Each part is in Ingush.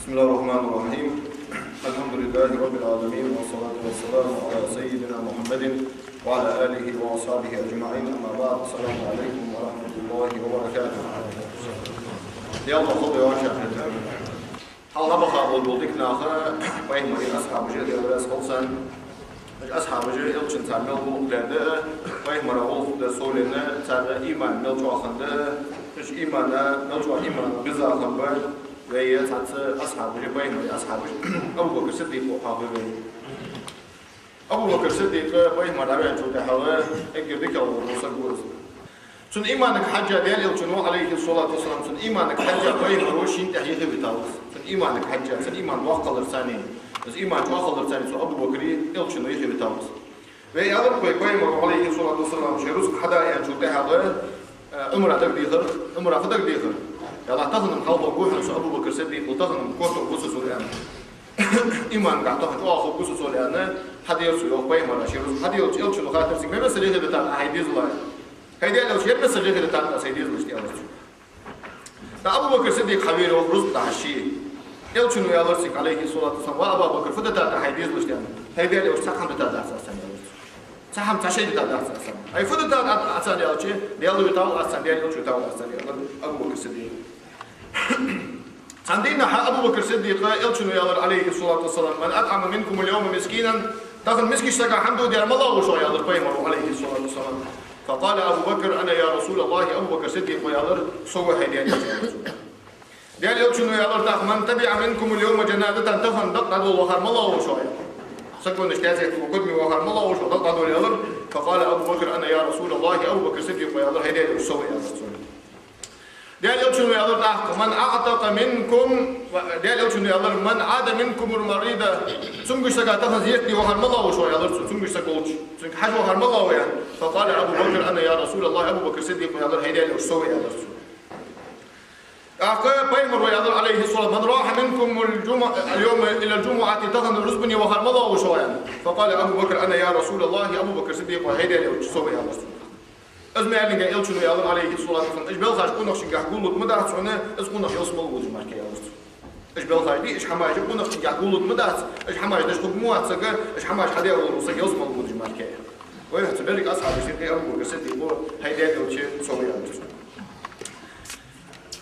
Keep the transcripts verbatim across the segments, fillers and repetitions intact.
بسم الله الرحمن الرحيم. الحمد لله رب العالمين، والصلاة والسلام على سيدنا محمد وعلى آله وأصحابه أجمعين. أما بعد، السلام عليكم ورحمة الله وبركاته. Даьла къахетам болба шоана. Хьалха баха болча дика нах, пайхамара асхьабаш, Даьла раьза хилва царна. Уж асхьабаш, элчанца мел гӀулакх дар да, пайхамара гӀулакх дар совленна, цар иман мел чӀоагӀа хиннад, уж иман, мел чӀоагӀа иман биза хиннаб. Вай цхьацца асхьабаш, пайхамара асхьабаш, Абу Бакр Сиддикъ хьахьокх вай. Абу Бакр Сиддикъ пайхамар дӀаваьнначул тӀехьагӀа эггара дикагӀа вола саг ва из. Цун иманага хьежжа, Даьла элчано, عليه الصلاة والسلام, цун иманага хьежжа пайхамаро шийна тӀехьа юхе витав из. Цун иманага хьежжа, цун иман доккха хиларца, из иман чӀоагӀа хиларца цу Абу Бакра элчано юхе витав из. Вай аьлар вай, пайхамаро, عليه الصلاة والسلام, ший рузкъа хьада аьнначул тӀехьагӀа, э, Ӏумара дагадехар, Ӏумара фу дагадехар? Аьлар, тахан-м хьалхагӀа гу хьона со Абу Бакр Сиддикъал, тахан-м котваргва со цо, аьнна. Иманагахьа тахан чӀоагӀа хургва со цо, аьнна, хьадаьр цо, йоах, пайхамара ший рузкъа. Хьадаьлча элчано хаьттар цунга: «Мел миссел юхе дитад Ӏа хьай дезала?» «ХӀай Даьла элча, ер миссел юхе дитад Ӏа сай дезалашта?» — аьлар цо. ТӀаккха Абу Бакр Сиддикъ хьавера, йоах, рузкъа дахьаш. Элчано аьлар цунга, عليه الصلاة والسلام: «Ва Аба Бакр, фу дитад Ӏа хьай дезалашта?» — аьнна. «ХӀай Даьла элча, цхьаккха хӀама дитад Ӏа царна», — аьлар цо. «Цхьа хӀама, цхьа шай дитад Ӏа царна». «Ай, фу дитад Ӏа царна?» — аьлча, «Даьла витав Ӏа царна, Даьла элча витав Ӏа царна», — аьлар Абу Бакр Сиддикъа. Цхьан дийнахьа Абу Бакр Сиддикъа элчано аьлар, عليه الصلاة والسلام: «من أطعم منكم اليوم مسكينا؟ Тахан мискача сага хӀама дӀадаьр малав шоана?» — аьлар пайхамаро, عليه الصلاة والسلام. فقال أبو بكر: «أنا يا رسول الله». Абу Бакр Сиддикъо аьлар: «Со ва, хӀай Даьла элча», — аьлар цо. Даьла элчано аьлар тӀаккха: «من تبع منكم اليوم جنازة؟ Тахан дакъа дӀадола вахар малав шоана?» Саконаш тӀехьа кхувла, кодаме вахар малав шоана, дакъа дӀадола, аьлар. فقال أبو بكر: «أنا يا رسول الله». Абу Бакр Сиддикъо аьлар: «ХӀай Даьла элча, со ва», — аьлар цо. Даьла элчано аьлар тӀаккха: «من أعتق منكم», Даьла элчано аьлар: «من عاد منكم المريض». Цамогаш сага тахан зерат де вахар малав шоана, аьлар цо, цамогаш саг волча. Цунга хьажа вахар малав, аьнна. فقال أبو بكر: «أنا يا رسول الله». Абу Бакр Сиддикъо аьлар: «ХӀай Даьла элча, со ва», — аьлар цо. ТӀаккха пайхамаро аьлар, عليه الصلاة: «من راح منكم الجمعة، اليوم إلى الجمعة؟» Тахан рузбане вахар малав шоана, аьнна. فقال أبو بكر: «أنا يا رسول الله». Абу Бакр Сиддикъо: «ХӀай Даьла элча, со ва», — аьлар цо. Из ма аьллинге, элчано аьлар, عليه الصلاة والسلام: «Уж белхаш къонахчунгахьа гуллуш ма дац хьона, из къонах ялсмала вувцаш мара кхы», — аьлар цо. «Уж белхаш дий, уж хӀамаш къонахчунгахьа гуллуш ма дац, уж хӀамаш деш хургма вац саг, уж хӀамаш хьадаь волаш вола саг ялсмала вувцаш мара кхы». Вай хӀанз берригаш асхьабашта юкъе Абу Бакр Сиддикъо: «ХӀай Даьла элча, со ва», — аьлар цо.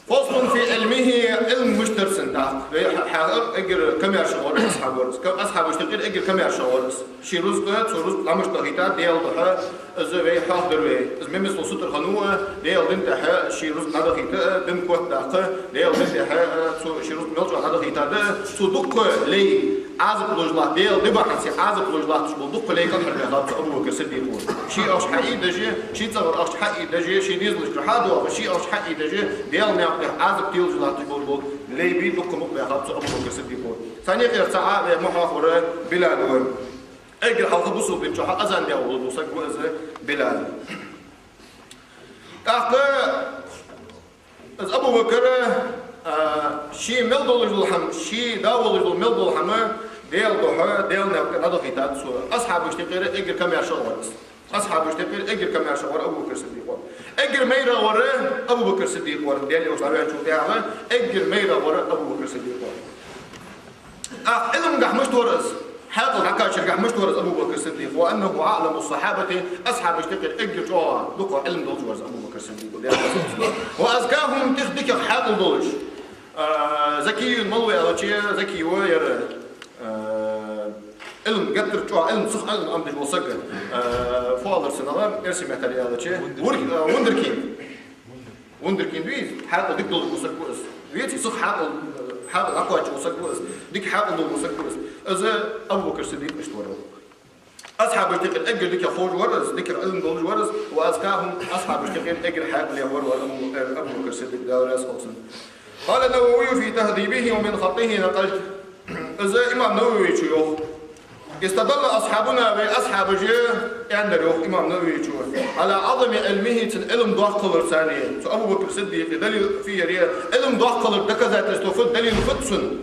فصل في علمه, Ӏилма мишта дар цун тӀаккха. Вай хьа-, хьа-, эггара камаьрша вар асхьаб вар из. Ка-, асхьабашта юкъера эггара камаьрша вар из. Ший рузкъа, цо рузкъа дӀа мишта дахийтад Даьла духьа, из вай хьоахадир вай. Из мел миссел сутара хиннав, Даьла дина тӀехьа ший рузкъа дӀадахийта, дин котдаккха, Даьла дина тӀехьа, цо ший рузкъа мел чӀоагӀа дӀадахийтад, цо дукха лай, Ӏазап луш латт, Даьла ди бахьанца Ӏазап луш латташ бола дукха лай кӀалхарбаьхаб цу Абу Бакр Сиддикъо. Ший ахча хьаийдеш, ший цӀагӀара ахча хьаийдеш, ший дезалашкара хьадоагӀаш, ший ахча хьаийдеш, Даьла наькъа тӀа Ӏазап телаш латташ бола, бола лай бий дукха мукъабаьхаб цу Абу Бакр Сиддикъо. Царна юкъера цаӀ а вай ма хьоахавар Билал ва. Эггара хьалха бусалба дина чухь азан даь волаш вола саг ва из Билал. ТӀаккха из Абу Бакр, а, ший мел долаш дола хӀама, ший да волаш дола мел дола хӀама Даьла духьа, Даьла наькъа тӀа дӀадахийтад цо. Асхьабашта юкъера эггара камаьрша вар из. Асхьабашта юкъера эггара камаьрша вар Абу Бакр Сиддикъ ва. Эггара майрагӀа вар Абу Бакр Сиддикъ вар. Даьла элча дӀаваьнначул тӀехьагӀа эггара майрагӀа вар Абу Бакр Сиддикъ вар. ТӀаккха Ӏилмагахьа мишта вар из? Хьаькъал дӀакхачаргахьа мишта вар из Абу Бакр Сиддикъ? وأنه أعلم الصحابة, асхьабашта юкъера эггара чӀоагӀа дукха Ӏилма долаш вар из Абу Бакр Сиддикъ ва. وأزكاهم, тӀех дикагӀа хьаькъал долаш. А, закий мала ва аьлча, закий ва ер, а, Ӏилма геттара чӀоагӀа, Ӏилма, сиха Ӏилма Ӏомадеш вола саг, а, фу оалар цунах, эрсий меттала аьлча, вур-, а, вундеркинд. Вундеркинд вий из, хьаькъал дика долаш вола саг ва из. Веций, сиха хьаькъал, хьаькъал дӀакхоачаш вола саг ва из, дика хьаькъал долаш вола саг ва из. Из Абу Бакр Сиддикъ иштта вар. Асхьабашта юкъера эггара дикагӀа ховш вар из, дикагӀа Ӏилма долаш вар из, وأزكاهم, асхьабашта юкъера эггара хьаькъале вар, вар Абу, э, Абу Бакр Сиддикъ, Даьла раьза хилва цунна. قال النووي في تهذيبه ومن خطه نقلت. Из имам Нававийс йоах. استدل أصحابنا, вай асхьабаша аьннадар, йоах имам Нававийс, على عظم علمه, цун Ӏилма доккха хиларца, цу Абу Бакр Сиддикъа далил фу яр, Ӏилма доккха хилара доказательство фуд, далил фуд цун?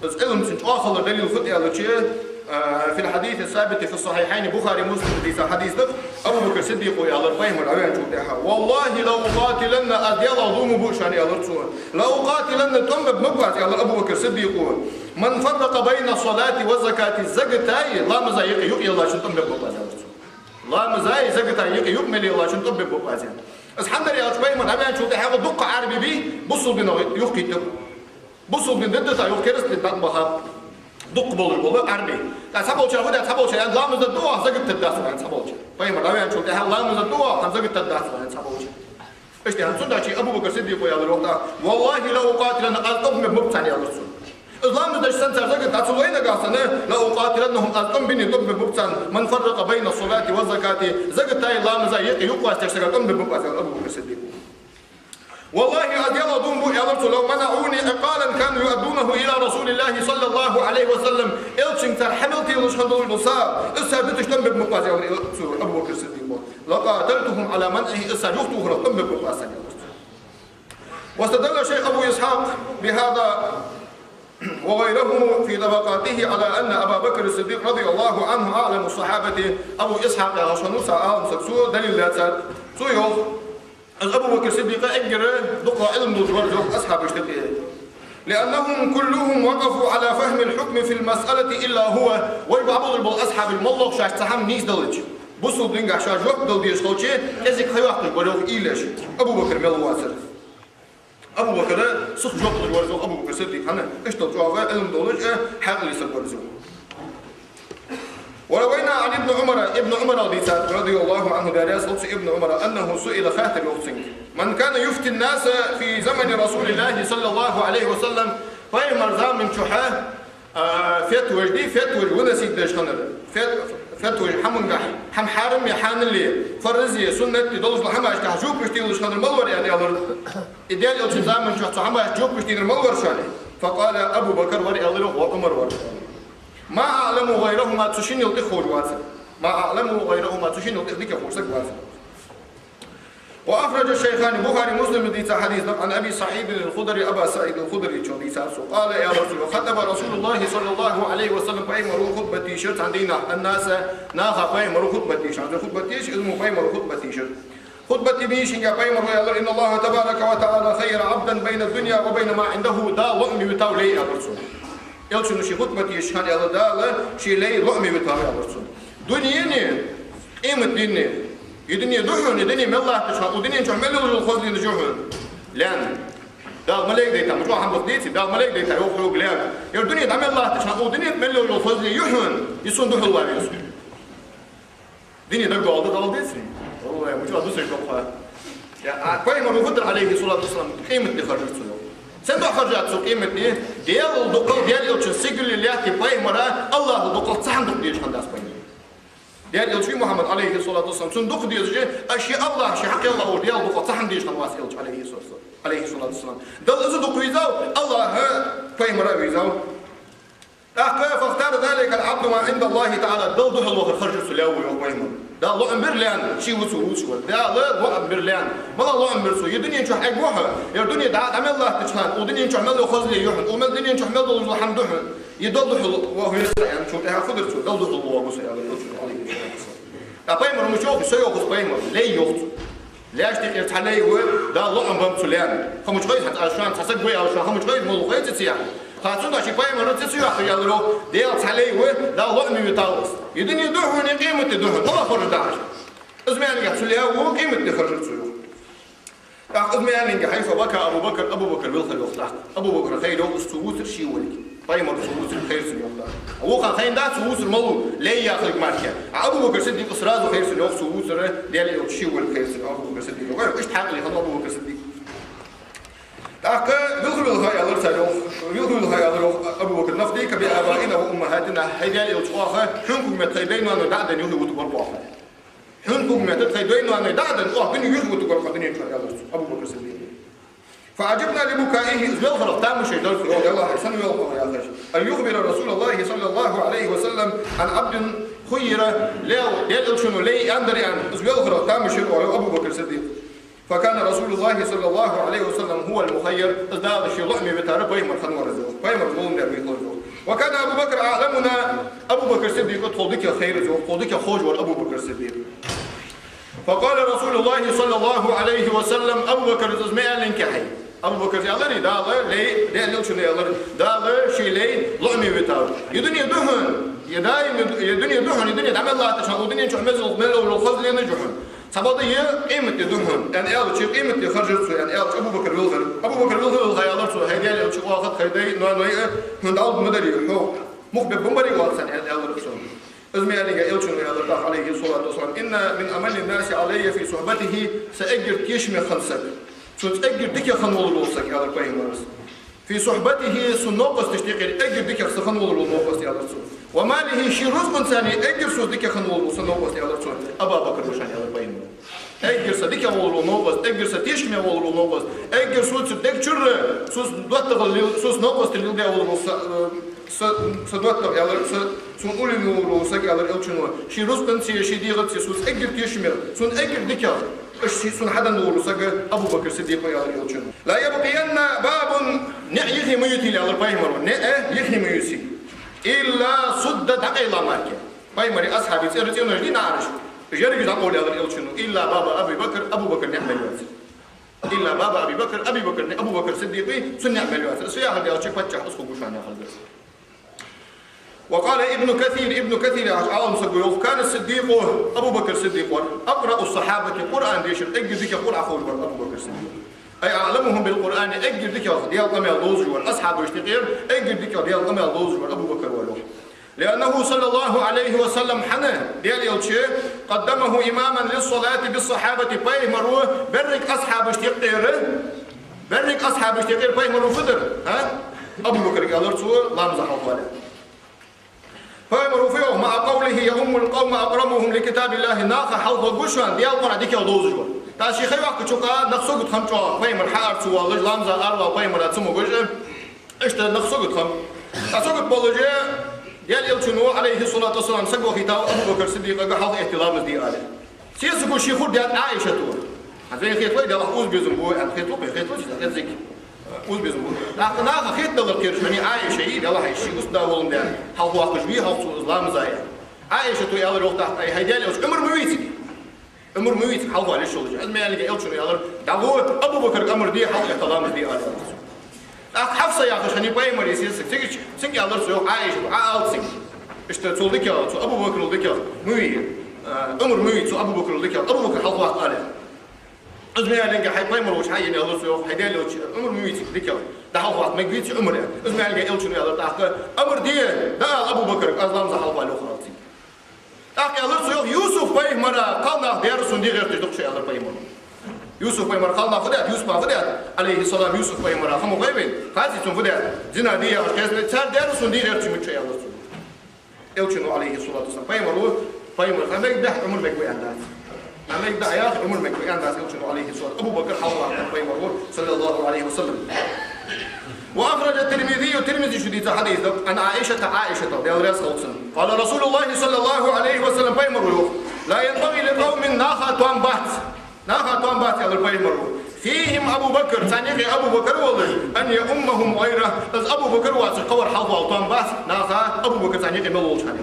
Из Ӏилма цун чӀоагӀа хилара далил фуд аьлча, في الحديث الثابت في الصحيحين, Бухаре, Муслима дийца хьадис да, Абу Бакр Сиддикъо аьлар пайхамар дӀаваьнначул тӀехьагӀа: «والله لأقاتلن, аз Даьлах дув ма буъ шоана, — аьлар цо. — لأقاتلن, тӀом бергба аз, — аьлар Абу Бакр Сиддикъо, — من فرق بين الصلاة والزكاة, закатай ламазай юкъе юкъ еллачун тӀом бергба аз, — аьлар цо. — Ламазай закатай юкъе юкъ мел еллачун тӀом бергба аз», — аьнна. Из хӀана дар аьлча, пайхамар дӀаваьнначул тӀехьагӀа дуккха Ӏарбий бий бусалба динах юхакхийттар. Бусалба дин дӀатӀабаха дукха болаш бола Ӏарбий. ТӀаккха цхьаболчар фу даьд, цхьаболчар аьннад: «Ламаз дергда оаха, закат дергдац оаха», — аьннад цхьаболчар. Пайхамар дӀаваьнначул тӀехьагӀа: «Ламаз дергда оаха, хӀанз закат дергдац оаха», — аьннад цхьаболчар. Иштта аьнна, цудухьа Абу Бакр Сиддикъо аьлар йоах тӀаккха: «والله لأقاتلن, аз тӀом бергба царна, — аьлар цо. — Из ламаз деш санна, цар закат дӀа ца лой нагахь санна, لأقاتلنهم, аз тӀом бинне тӀом бергба царна, من فرق بين الصلاة والزكاة, закатай ламазай юкъе юкъ вастеш сага тӀом бергба аз», — аьлар Абу Бакр Сиддикъо. «والله, аз Даьлах дув ма буъ, — аьлар цо, — لو منعوني عقالا كانوا يؤدونه إلى رسول الله صلى الله عليه وسلم, Элчанга цар хьа мел телаш хинна долаш дола са, из цар дуташ тӀом бергба аз, — аьлар цо, Абу Бакр Сиддикъо. — لقاتلتهم على منعه, из цар юхатохарах тӀом бергба аз царна», — аьлар цо. واستدل الشيخ أبو إسحاق بهذا وغيره في طبقاته على أن أبا بكر الصديق رضي الله عنه أعلم الصحابة. Абу Исхьакъ яхаш хиннав цхьа Ӏалам саг, цо далил лаьцад, цо йоах: из Абу Бакр Сиддикъ эггара дукха Ӏилма долаш вар, йоах, асхьабашта юкъе. «لأنهم كلهم وقفوا على فهم الحكم في المسألة إلا هو». Вай баьбулар бола асхьабаш моллагӀа шоашта цхьа хӀама нийсделча, бусалба динагахь шоаш жоп дала дезаш хилча, кӀезига ха йоаккхаш бар, йоах, уйла еш, Абу Бакр мел вацар. Абу Бакр сиха жоп луш вар из, йоах, Абу Бакр Сиддикъ, хӀана, иштта чӀоагӀа Ӏилма долаш а, хьаькъале саг вар из. «وروينا عن ابن عمر», Ибн Ӏумарал дийцад, رضي الله عنه, Даьла раьза хилва цунна, Ибн Ӏумара, «أنه سئل», хаьттар, йоах, цунга: «من كان يفتي الناس في زمن رسول الله صلى الله عليه وسلم», пайхамара заман чухь, а, фетваш дий, фетваш выносить деш хиннар, фет-, фетваш хӀамангахь, хӀама хьарам е хьанал е, фарз е, суннат е долаш дола хӀамашкахь жопаш телаш хиннар мала вар, аьнна, аьлар. И Даьла Элчан заман чухь цу хӀамашта жопаш телар мала вар шоана? «فقال أبو بكر», вар, аьлар, йоах, «وعمر», вар. «ما أعلم غيرهما», цу шиннел тӀех ховш вацар. «ما أعلم غيرهما», цу шиннел тӀех дикагӀа ховш саг вацар. «وأخرج الشيخان», Бухаре, Муслима дийца хьадис да, «عن أبي سعيد الخدري», Аба СаӀид ал-Худрийчо дийцад цо, قال, аьлар цо: «خطب رسول الله صلى الله عليه وسلم», пайхамаро хутбат дийшар цхьан дийнахьа, «الناس», наха пайхамаро хутбат дийшар, хӀанз хутбат дийшар, из мо пайхамаро хутбат дийшар. Хутбат дийшача пайхамаро аьлар: «إن الله تبارك وتعالى خير عبدا بين الدنيا وبين ما عنده», Дала лоӀаме витав лай, аьлар цо. Элчано ший хутбат дийшача хана аьлар, Дала ший лай лоӀаме витав, аьлар цо. Дунеи, къематдии. Ер дуне да хьона, ер дуне мел латтача хана, укх дунен чу мел йолаш йола хозленаш я хьона лаьнна. Дала малейк дайтад, ма чӀоагӀа хӀама дувц деций, Дала малейк дайтад, йоах, хьога лаьнна. Ер дуне дӀа мел латтача хана, укх дунен тӀа мел йолаш йола хозле я хьона, из сона духьал ва веза. Дуне дагадоагӀа да, дӀаала деций? Валлахӏи, ма чӀоагӀа дусаш дола ха. Я, а пайхамаро фу дир, Ӏалайхи ссалату вассалам, къематди харжар цо, йоах. Сен духьа харжад цо къематди? Даьлал дукхагӀа, Даьла Элчан сигале лаьтте пайхамара, Аллахӏал дукхагӀа цхьа хӀама дукха дезаш хиннадац пайхамара. Даьла Элча вий Мухьаммад, Ӏалайхи ссалату вассалам, цунна дукха дезаш, а ший Аллахӏ, ший хьакъ Аллахӏ волча Даьлал дукхагӀа цхьа хӀама дезаш хиннавац Элча, Ӏалайхи ссалату вассалам. ТӀаккха Аллахӏ а, пайхамара а везав. ТӀаккха, «فاختار ذلك العبد ما عند الله تعالى», Далла духьал вахар харжар цо лаьво, йоах пайхамара. Дала лоӀам бир лаьнна, ше ва цо вувцаш вар. Дала лоӀам бир лаьнна. Мала лоӀам бир цо? Ер дунен чу хьегва хьо, ер дуне дӀа-, дӀа мел латтача хана, укх дунен чу мел йола хозле я хьона, укх мел дунен чу мел долаш дола хӀама да хьона. Ер Далла духьал ваха веза, аьнна, цул тӀехьагӀа фу дир цо? Далла духьал ваха веза, аьлар Элчано, Ӏалайхи ссалату вассалам. ТӀаккха пайхамара ма йоах: со йоах из, пайхамара, лай, йоах цо. Лаьшта юкъера цхьа лай ва, Дала лоӀам баьб цо лаьнна. Ха мича хой, хӀанз аз шоана цхьа саг ва аьлча, ха мича хой, моллагӀа хой, цеций? Ха цудухьа ший пайхамара цеций йоаккхаш аьлар, йоах, Даьла цхьа лай ва, Дала лоӀаме витав из. Ер дуне да хьона, къематди да хьона, мала харжа деза? Из ма аьннинге, цо лаьво, къематди харжар цо, йоах. ТӀаккха из ма аьннинге, хьайфа бака Абу Бакр, Абу Бакр вилхар, йоах, тӀаккха. Абу Бакр хайра, йоах, из цо вувцар ше волга. Пайхамар цо вувцар хайра цунна, йоах, тӀаккха. Вокхарна хайна дац цо вувцар малав, лай яхилга мара. А Абу Бакр Сиддикъа сразу хайра цунна, йоах, цо вувцар, Даьла Элча ше волга хайра цунна, йоах, Абу Бакр Сиддикъа. Иштта хьаькъале хиннав Абу Бакр Сиддикъ. ТӀаккха вилха-вилха аьлар цар, йоах, вилха-вилха аьлар, йоах, Абу Бакр: «نفديك بآبائنا وأمهاتنا, хӀай Даьла Элча, оаха хьона куг метта тхоай дай-ноаной дӀа а денна, юхе вутаргва оаха. Хьона куг метта тхоай дай-ноаной дӀа а денна, оаха дунен юхе вутаргва оаха дунен чу», — аьлар цо, Абу Бакр Сиддикъа. «فعجبنا لبكائه», из велхарах тамашийна дар цо, йоах, Даьла, сенна велхарах яхаш. «أن يخبر رسول الله صلى الله عليه وسلم عن عبد خير له», Даьла Элчано лай аьннадар аьнна, из велхарах тамашийна, йоах, Абу Бакр Сиддикъ. «فكان رسول الله صلى الله عليه وسلم هو المخير», из Дала ше лоӀаме витар пайхамар хиннавар из, йоах. Пайхамара гӀулакх дер вий хилар из, йоах. وكان أبو بكر أعلمنا, Абу Бакр Сиддикъ тхол дикагӀа хайра из, тхол дикагӀа ховш вар Абу Бакр Сиддикъ. فقال رسول الله صلى الله عليه وسلم, Абу Бакра из ма аьннинге хьай. Абу Бакра аьлар, Дала лай, Даьла Элчано аьлар, Дала ший лай лоӀаме витав. Ер дуне да хьона, ер даим, ер дуне да хьона, ер дуне дӀа мел латтача хана, укх дунен чу мел, мел йола хозленаш я хьона. Цхьабакъда ер къематди да хьона, аьнна аьлча, къематди харжар цо, аьнна аьлча, Абу Бакр вилхар. Абу Бакр вилха-вилха аьлар цо, хьай Даьла Элча, оаха а, хьай дай, ноаной а хьона дӀалургда ма дарий, хьох мух бергба ма барий оаха царна, аьнна аьлар цо. Из ма аьннинге Элчано аьлар тӀаккха, عليه الصلاة والسلام: إن من أمن الناس علي في صحبته, са эггара тешаме хинна саг, сона эггара дикагӀа хинна волаш вола саг, аьлар пайхамара. في صحبته, сона новкъосташта юкъера эггара дикагӀа са хинна волаш вола новкъост, аьлар цо. وماله, ший рузкъанца а эггара сона дикагӀа хинна волаш вола са новкъост, аьлар цо, Абу Бакр ва шоана, аьлар пайхамара. Эггара са дикагӀа волаш вола новкъост, эггара са тешаме волаш вола новкъост, эггара сона цу дега чура, сона доттагӀал лел-, сона новкъостал леладеш вола са, э, са, са доттагӀа, аьлар, са, сона уллув волаш вола саг, аьлар Элчано, ший рузкъанца а, ший дегӀаца а сона эггара тешаме, сона эггара дикагӀа, уж ший, сона хьаденна долаш вола саг Абу Бакр Сиддикъ ва, аьлар Элчано. لا يبقين باب, ниӀ йиххе ма ювций, аьлар пайхамара, ниӀ йиххе ма ювций. إلا سد, дӀакъайла мара. Пайхамара асхьабий цӀера цӀенош дий наӀараш, уж ерригаш дӀакъовла, аьлар Элчано, إلا باب أبي بكر, Абу Бакра ниӀ мел йоацар. إلا باب أبي بكر, Абу Бакра ниӀ, Абу Бакр Сиддикъа цун ниӀ мел йоацар. Из фу яхилга да аьлча, паччахь из хургва шоана яхилга да из. وقال ابن كثير, Ибн Касира яхача Ӏалам саго йоах: كان الصديق, Абу Бакр Сиддикъ вар, أقرأ الصحابة, Къуръан дешар эггара дикагӀа, Къуръан ховш вар Абу Бакр Сиддикъ. أي أعلمهم بالقرآن, эггара дикагӀа Даьла къамаьл довзаш вар, асхьабашта юкъера эггара дикагӀа Даьла къамаьл довзаш вар Абу Бакр вар, йоах. لأنه صلى الله عليه وسلم, хӀана, Даьла Элча, قدمه إماما للصلاة بالصحابة, пайхамара берригача асхьабашта юкъера, берригача асхьабашта юкъера пайхамара фу дир, а? Абу Бакрага аьлар цо ламаза хьалхавала. Пайхамара фу йоах: مع قوله يؤم القوم أقرؤهم لكتاب الله, наха хьалхагӀа ва шоана Даьла Къуръан дикагӀа довзаш вар. ТӀаккха ше ха йоаккхача юкъа нах сагот хиннаб чӀоагӀа, пайхамар хьаара ца воалаш, ламаза аравала пайхамара ца могаш, иштта нах сагот хиннаб. ТӀаккха сагот болаш, Даьла Элчано, عليه الصلاة والسلام, саг вахийтав Абу Бакр Сиддикъага хьалха эхте ламаз де аьле. Сесаго ше хургдаьд Ӏайшата. ХӀанз вайна хеталу, делахь укхаза безам бу, аьнна хеталу, хеталу, хеталу. Укхаза безам бу. ТӀаккха наха хетадалар кхераш хӀанз Ӏайша я, делахь из ший уст-да воландаь, хьалхавоаккхаш вий хьалха цо из ламаза, аьнна. Ӏайшата аьлар йоах тӀаккха: ай, хӀай Даьла Элча, Ӏумар ма вий цига. Ӏумар ма вий цига, хьалхавала йиш йолаш. Из ма аьннинге Элчано аьлар: дӀагӀо, Абу Бакрага амар де, хьалха эхте ламаз де, аьлар. ТӀаккха Хьафса яхаш хиннай пайхамара сесаг, цига, цунга аьлар цо йоах Ӏайшата: Ӏа ала цунга. Иштта цул дикагӀа, цу Абу Бакрал дикагӀа ма вий, а, Ӏумар ма вий цу Абу Бакрал дикагӀа, Абу Бакр хьалхаваккха, аьле. Из ма аьннинге хьай пайхамара воча хьаена аьлар цо йоах: хьай Даьла Элча, Ӏумар ма вий цига дикагӀа, дӀахьалхаваккха мегаргвий цига Ӏумар, аьнна. Из ма аьннинге Элчано аьлар тӀаккха: амар де, дӀаала Абу Бакрага, аз ламаза хьалхавала йоах, ала цунга. ТӀаккха аьлар цо йоах: Юсуф-пайхамара кхалнах даьр сона де гӀерташ да-кх шо, аьлар пайхамара. Юсуф-пайхамара кхалнах фу даьд, Юсупа фу даьд, عليه السلام, Юсуф-пайхамара ха ма хой вайна, хазий цунна фу даьд, зина де яхаш кхестабе, цар даьр сона де гӀерташ ма да шо, аьлар цо. Элчано, عليه الصلاة والسلام, пайхамар ва, пайхамар ха мегаргда, Ӏумар мегаргва аьнна дац. Ӏа мегаргда яхаш, Ӏумар мегаргва аьнна дац Элчано, عليه الصلاة. Абу Бакр хьалхаваккха пайхамар ва, صلى الله عليه وسلم. وأخرج الترمذي, Тирмизе шу дийца хьадис да, عن عائشة, Ӏайшата, Даьла раьза хилва цунна. قال رسول الله صلى الله عليه وسلم, пайхамара йоах: لا ينبغي لقوم, наха тоам бац, наха тоам бац, аьлар пайхамара, فيهم أبو بكر, царна юкъе Абу Бакр волаш, أن يؤمهم غيره, из Абу Бакр воацаш кхывар хьалхавала тоам бац наха, Абу Бакр царна юкъе мел волча хана.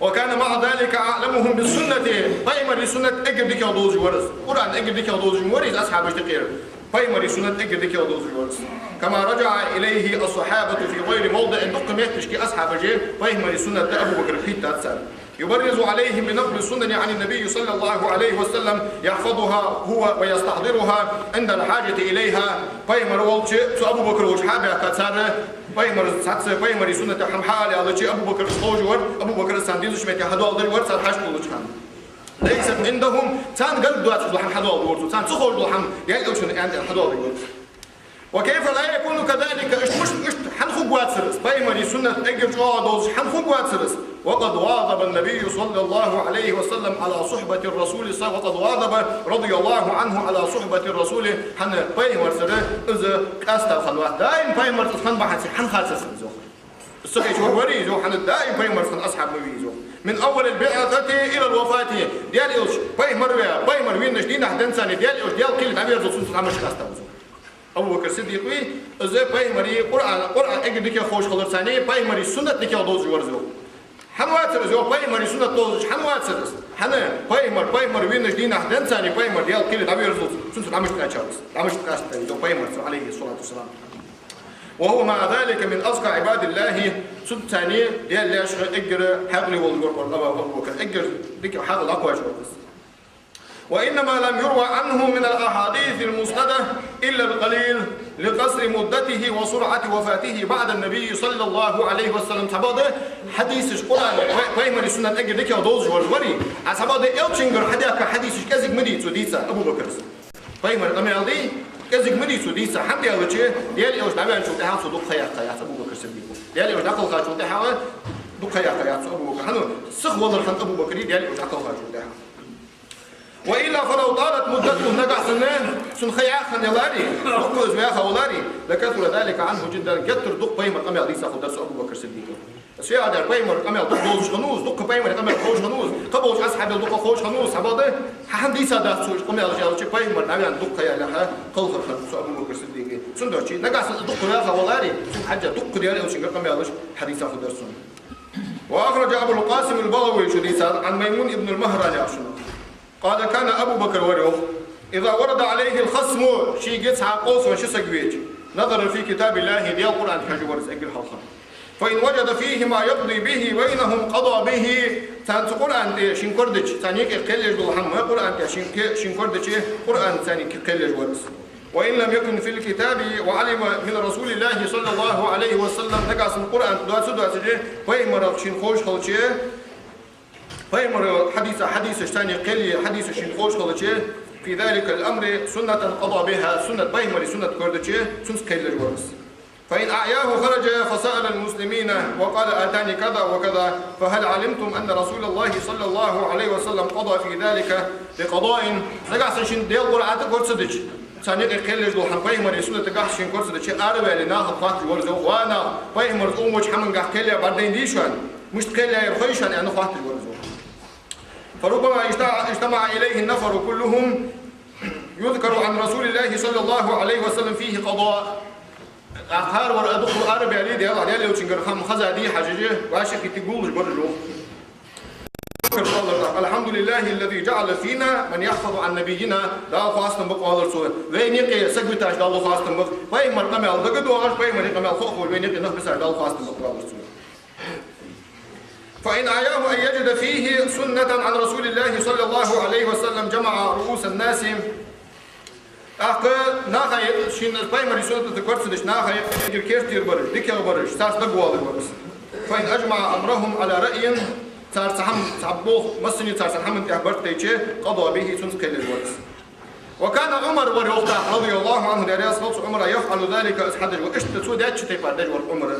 وكان مع ذلك أعلمهم بالسنة, пайхамара суннат эггара дикагӀа довзаш вар из. Къуръан эггара дикагӀа довзаш ма варий из асхьабашта юкъера. Пайхамара суннат эггара дикагӀа довзаш вар из. كما رجع إليه الصحابة في غير موضع, дукха метташка асхьабаша пайхамара суннат Абу Бакра кхийттад цар. يبرز عليهم بنقل السنن عن النبي صلى الله عليه وسلم يحفظها هو ويستحضرها عند الحاجة إليها. Пайхамар волча, цу Абу Бакр волча хьа а баьхка цар, пайхамар цхьацца, пайхамара суннатах хӀама хьаала аьлча, Абу Бакр из ховш вар, Абу Бакр из царна дезача метте хьадоаладеш вар, цар хьажа долча хана. ليست عندهم, царна гарга доацаш дола хӀама хьадоаладу вар цо, царна ца ховш дола хӀама, Даьла Элчано аьннад аьнна хьадоаладу вар цо. وكيف لا يكون كذلك, иштта мишта, иштта хӀана хургвацар из, пайхамара суннат эггара чӀоагӀа довзаш хӀана хургвацар из? وقد واظب النبي صلى الله عليه وسلم على صحبة الرسول ص-, وقد واظب رضي الله عنه على صحبة الرسول, хӀана пайхамарцара из къаьстта хиннавац. Даим пайхамарца хинна бахьанца хӀана хацар из, йоах. Из ца хиннача вар варий из, йоах, хӀана даим пайхамарца хинна асхьаб ма вий из, йоах. من أول البعثة إلى الوفاة, Даьла Элча пайхамар ваь, пайхамар веннача дийнахьа денз царна Даьла Элча Даьла кхеле дӀаверзалца цунца хӀамаш къаьстта ва из, йоах. Абу Бакр Сиддикъ вий, из пайхамара Къуръан, Къуръан эггара дикагӀа ховш хиларца, пайхамара суннат дикагӀа довзаш вар из. ХӀана вацар из, йоах, пайхамара суннат довзаш, хӀана вацар из? ХӀана? Пайхамар, пайхамар веннача дийнахьа денз царна пайхамар Даьла кхеле дӀаверзалца, цунца дӀа мишта кхаьчав из? ДӀа мишта кхаьчав из, йоах, пайхамарца, Ӏалайхи ссалату вассалам. وهو مع ذلك من أزكى عباد الله, цунца царна Даьла лаьшех эггара хьаькъале волаш вар Абу Бакр, эггара дика хьаькъал дӀакхоачаш вар из. وإنما لم يروى عنه من الأحاديث المسندة إلا القليل لقصر مدته وسرعة وفاته بعد النبي صلى الله عليه وسلم. Цхьабакъда хьадисаш, Къуръан, пай-, пайхамара суннат эггара дикагӀа довзаш вар из варий, а цхьабакъда Элчангара хьадаьхка хьадисаш кӀезига ма дий цо дийца, Абу Бакра. Пайхамара къамаьл дий, кӀезига ма дий цо дийца, хӀана аьлча, Даьла Элча дӀаваьнначул тӀехьагӀа цо дукха ха яьккха яц Абу Бакр Сиддикъа. Даьла Элча дӀакхалхачул тӀехьагӀа дукха ха яьккха яц цо Абу Бакра. ХӀана? Сиха валар хиннад Абу Бакр Даьла Элча дӀакхалхачул тӀехьагӀа. وإلا فلو طالت مدته, нагахьа санна цун ха яьккха хинна яларе, дукха из ваьха валаре, لكثر ذلك عنه جدا, геттара дукха пайхамара къамаьл дийца хургдар цо Абу Бакр Сиддикъа. Аз фу яхар, пайхамара къамаьл дукха довзаш хиннав из, дукха пайхамара къамаьл ховш хиннав из, кхыболча асхьабел дукха ховш хиннав из, цхьабакъда хӀана дийца дац цо уж къамаьлаш аьлча, пайхамар дӀаваьнна дукха ха яьлча хилар хиннад цо Абу Бакр Сиддикъа. Цудухьа нагахьа санна из дукха ваьха валаре, цун хьежжа дукха Даьла Элчангара къамаьлаш хьадийца хургдар цунна. وأخرج أبو القاسم البغوي, шо дийцад, عن ميمون بن مهران яхачунах. قال: كان أبو بكر, вар, йоах, إذا ورد عليه الخصم, шийга цхьа къовсам, ши саг веча, نظر في كتاب الله, Даьла Къуръан хьежаш вар из эггара хьалха. فإن وجد فيه ما يقضي به بينهم قضى به, царна цу Къуръан тӀа шийна корадеча, царна юкъе кхел еш дола хӀама Къуръан тӀа шийна ке-, шийна корадеча, Къуръан царна юкъе кхел еш вар из. وإن لم يكن في الكتاب وعلم من رسول الله صلى الله عليه وسلم, нагахьа санна Къуръан тӀа доаца, доацача, пайхамарах шийна ховш хилча, пайхамара хьадиса, хьадисаш царна кхел е, хьадисаш шийна ховш хилча, في ذلك الأمر سنة قضى بها, суннат, пайхамара суннат корадеча, цунца кхел еш вар из. فإن أعياه خرج فسأل المسلمين وقال: أتاني كذا وكذا، فهل علمتم أن رسول الله صلى الله عليه وسلم قضى في ذلك بقضاء؟ Нагахьа санна шийна Даьла Къуръан тӀа кора ца дича, царна юкъе кхел еш дола хӀама, пайхамара суннат тӀа шийна кора ца дича, араваьнна нахага хоатташ вар из, йоах, ва нах, пайхамара цу умматах хӀамангахьа кхел яь бӀаргадайнадий шоана, мишта кхел яьяр хой шоана, аьнна хоатташ вар из, йоах. فربما اجتمع، اجتمع إليه النفر كلهم يذكر عن رسول الله صلى الله عليه وسلم فيه قضاء. ТӀаккха хӀара вар а дукха араваьле, Даьла, Даьла Элчангара хӀама хезадий хьажача, вӀашагӀкхийтте гуллуш бар уж, йоах. الحمد لله الذي جعل فينا من يحفظ عن نبينا, Дала хоастам ба-кх, оалар цо. Вайна юкъе саг виташ Дала хоастам ба-кх. Пайхамара къамаьл дагадоагӀаш, пайхамара къамаьл ховш, вайна юкъе нах бисаш Дала хоастам ба-кх, оалар цо. فإن أعياه أن يجد فيه سنة عن رسول الله صلى الله عليه وسلم جمع رؤوس الناس. ТӀаккха наха юкъе шийна пайхамара суннат тӀа кора ца дича, наха юкъе кертера бараш, дикагӀа бараш, царца дагавоалаш вар из. فإن أجمع أمرهم على رأي, цар цхьа хӀама, цхьа болх, массане цар цхьан хӀаман тӀа барт тайча, قضى به, цунца кхел еш вар из. وكان عمر, вар, йоах, رضي الله عنه, Даьла раьза хилва цунна, Ӏумара, يفعل ذلك, из хьадеш вар. Иштта цо даьча тайпара деш вар Ӏумар.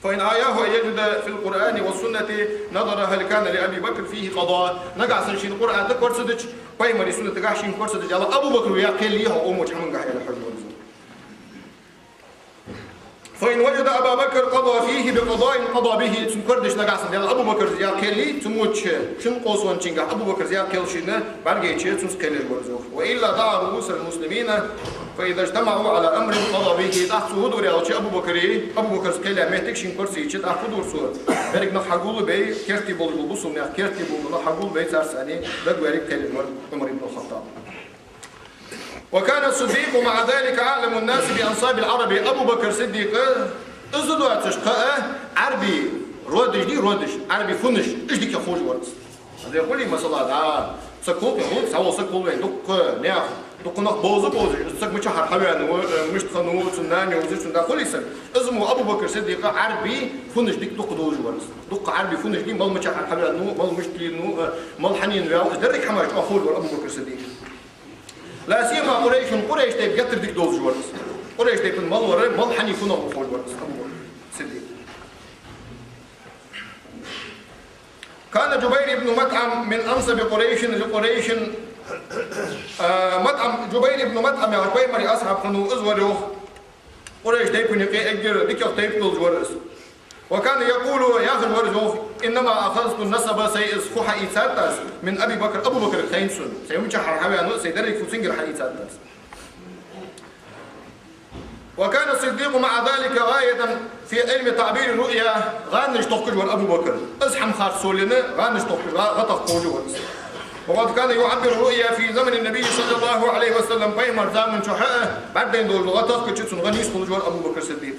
فإن أعياه أن يجد في القرآن والسنة نظر هل كان لأبي بكر فيه قضاء. Нагахьа санна шийна Къуръан тӀа кора ца дича, пайхамара суннатагахьа шийна кора ца дича, Даьла, Абу Бакра яь кхел йий хьона, умматах хӀамангахьа, аьнна хьожаш вар из. فإن وجد أبا بكر قضى فيه بقضاء قضى به. Цунна кора дича нагахьа санна, Даьла, Абу Бакра яь кхел йий, цу моча шин къовсамчунгахьа Абу Бакра яь кхел шийна бӀаргайча, цунца кхел еш вар из, йоах. وإلا دعا رؤوس المسلمين فإذا اجتمعوا على أمر قضى به. ТӀаккха цо фу дора аьлча, Абу Бакра, Абу Бакра кхел яь моттиг шийна кора ца йича, тӀаккха фу дора цо? Берригаш нах хьагулбе, керте болаш бола бусалба нах, керте бола нах хьагулбе, царца цхьана дагаваьле кхел еш вар Ӏумар ибн аль-ХаттӀаб. وكان الصديق مع ذلك أعلم الناس بأنساب العرب. Абу Бакр Сиддикъ из доацаш кхы а Ӏарбий родаш дий, родаш, Ӏарбий фуннаш, уж дика ховш вар из. Хьадер хулий, масала, да, саг хул, хул, цхьавола саг хул вайна, дукха наьха, дукха нах бовза, бовзаш, из саг мичахьара хьаваьннав, э, мишта хиннав, цун нана йовзаш, цун да, хулий саг. Из мо Абу Бакр Сиддикъа Ӏарбий фуннаш дика дукха довзаш вар из. Дукха Ӏарбий фуннаш дий, мала мичахьара хьаваьннав, мала мишта лийнав, э, мала хьанна ваьв, из деррига хӀамаш чӀоагӀа ховш вар Абу Бакр Сиддикъ. لا سيما قريش, Къурайш тайпа геттара дика довзаш вар из. Къурайш тайпан мала вар, мала хьанна фуннагӀа ховш вар из Абу Бакр Сиддикъ. كان جبير بن مطعم من أنسب قريش لقريش. А, МутӀам, Джубайр ибн МутӀам яхаш пайхамара асхьаб хиннав, из вар, йоах, Къурайш тайпан юкъе эггара дикагӀа тайпа долаш вар из. وكان يقول, яхаш вар из, йоах: إنما أخذت النسب, сай из фу хьаийцад аз, من أبي بكر, Абу Бакра хайнад сона. Сай мичахьара хьаваьннав, сай деррига фу цунгара хьаийцад аз. وكان الصديق مع ذلك غاية في علم تعبير الرؤيا. ГӀаннаш тохкаш вар Абу Бакр. Из хӀама харцахьа гӀаннаш тохкаш, гӀа-, гӀа тохкаш вар из. وقد كان يعبر الرؤيا في زمن النبي صلى الله عليه وسلم. Пайхамара заман чухь а бӀаргадайна дола гӀа тохкача цун гӀа нийсхулаш вар Абу Бакр Сиддикъ.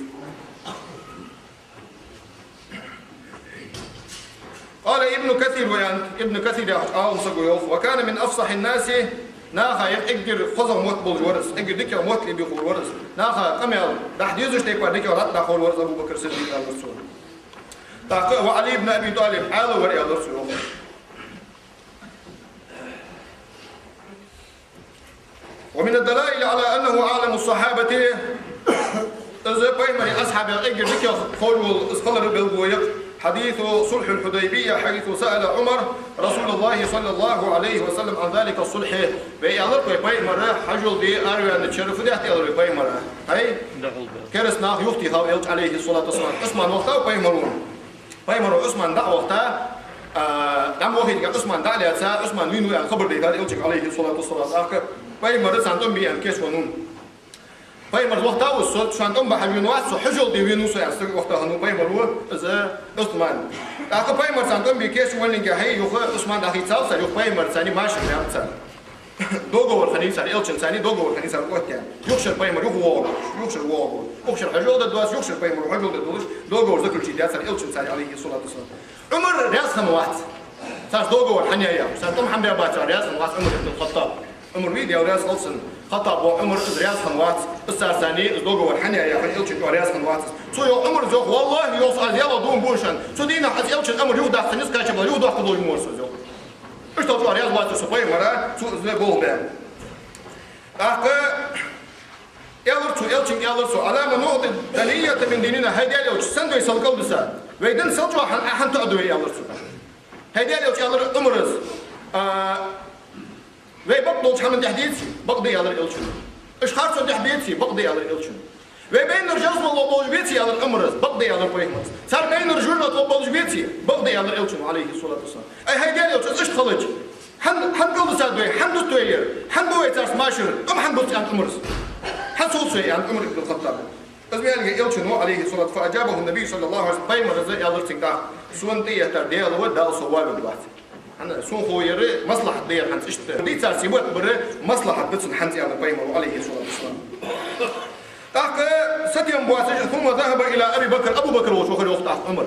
قال ابن كثير, вай аьннад, Ибн Касир яхача Ӏалам саго йоах: وكان من أفصح الناس, наха юкъе эггара хозагӀа мотт болаш вар из, эггара дикагӀа мотт лебеш вар из, наха къамаьл дӀахо дезача тайпара дикагӀа латташ вар из Абу Бакр Сиддикъ, аьлар цо. ТӀаккха وعلي بن أبي طالب Ӏаьла вар, аьлар цо, йоах. ومن الدلائل على أنه أعلم الصحابة, из пайхамара асхьабех эггара дикагӀа ховш вола из хилара белгало я حديث صلح الحديبية حيث سأل عمر رسول الله صلى الله عليه وسلم عن ذلك الصلح. Вай аьлар вай, пайхамар хьажол де араваьннача шера фу даьд аьлар вай пайхамара. ХӀай, кераста нах юхатехав Элча, عليه الصلاة والسلام. Ӏусман вахийтав пайхамаро. Пайхамаро Ӏусман дӀа а вахийта, а, дӀа ма вахийтаргда, Ӏусман дӀа а лаьца, Ӏусман вийна ва аьнна хабар дайтар Элчага, عليه الصلاة والسلام. ТӀаккха пайхамар царна тӀом бе аьнна кийчвеннав. Пайхамар вахийтав из, со шоана тӀом бе хьажа венавац со, хьажол де венав со аьнна, стага вахийта хиннав пайхамаро из Ӏусман. ТӀаккха пайхамар царна тӀом бе кийчвеннав, хӀай, юха Ӏусман дӀахийцав цар, юха пайхамарцани машар яьннад цар. Договор хиннай цар, Элчанцани договор хиннай цар оттадаь. Юха шера пайхамар юха воагӀаргволаш, юха шера воагӀаргволаш. Укх шера хьажол дергдоацаш, юха шера пайхамаро хьажол дергдолаш, договор заключить даьд цар Элчанцани, عليه الصلاة والسلام. Ӏумар раьза хиннавац цар договор хьанаьха яхаш. Цар тӀом хьабаьбац, цар раьза хиннавац Ӏумар ибн Хаттаб. Ӏумар вий, Даьла раьза хилва цунна. Хаттаб воӀ Ӏумар, из раьза хиннавац. Из царцани, из договор хьанаьха яхаш, Элчанцани раьза хиннавац из. Цо йоах Ӏумара, йоах: «Валлахӏи, йоах, аз Даьлах дув буъ шоана, цу дийнахьа аз Элчан амар юхадаккха ца низ кхача бала, юхадоаккхаргдолаш ма вар со из», йоах. Иштта цо раьза вацар со пайхамара, цо из болх баьнна. ТӀаккха аьлар цо, Элчанга аьлар цо: «ألا نعطي الدنية من ديننا». ХӀай Даьла Элча, сенна вай сел кӀалдиса? Вай дин сел чӀоагӀа хьан, хьан тоӀаду вай, аьлар цо. ХӀай Даьла Элча, аьлар Ӏумара, а, вай бакъдолча хӀаман тӀехьа деций? Бакъда, аьлар Элчано. Уж харцон тӀехьа беций? Бакъда, аьлар Элчано. Вай байнараш ялсмале гӀоргболаш беций? Аьлар Ӏумара. Бакъда, аьлар пайхамара. Цар байнараш жожагӀате гӀоргболаш беций? Бакъда, аьлар Элчано, عليه الصلاة والسلام. Ай, хӀай Даьла Элча, иштта хилча, хьан, хьан кӀалдисад вай, хьан дут вай ер, хьан бу вай царца машар, тӀом хьан бац, аьннад Ӏумара. Хьан совц вай, аьннад Ӏумар ибн Хаттаба. Из ма аьллинге Элчано, عليه الصلاة, فأجابه النبي صلى الله عليه وسلم, пайхамара аьлар цунга тӀаккха: «Сона тӀаэттар Даьла ва, Дала со валаргвац». ХӀана, сона хов ер маслахьат да ер хӀанз иштта. Дийцар сибат бар маслахьат да цун хӀанз, аьннад пайхамаро, عليه الصلاة والسلام. ТӀаккха сатем боацаш, ثم ذهب إلى أبي بكر, Абу Бакр волча вахар, йоах, тӀаккха Ӏумар.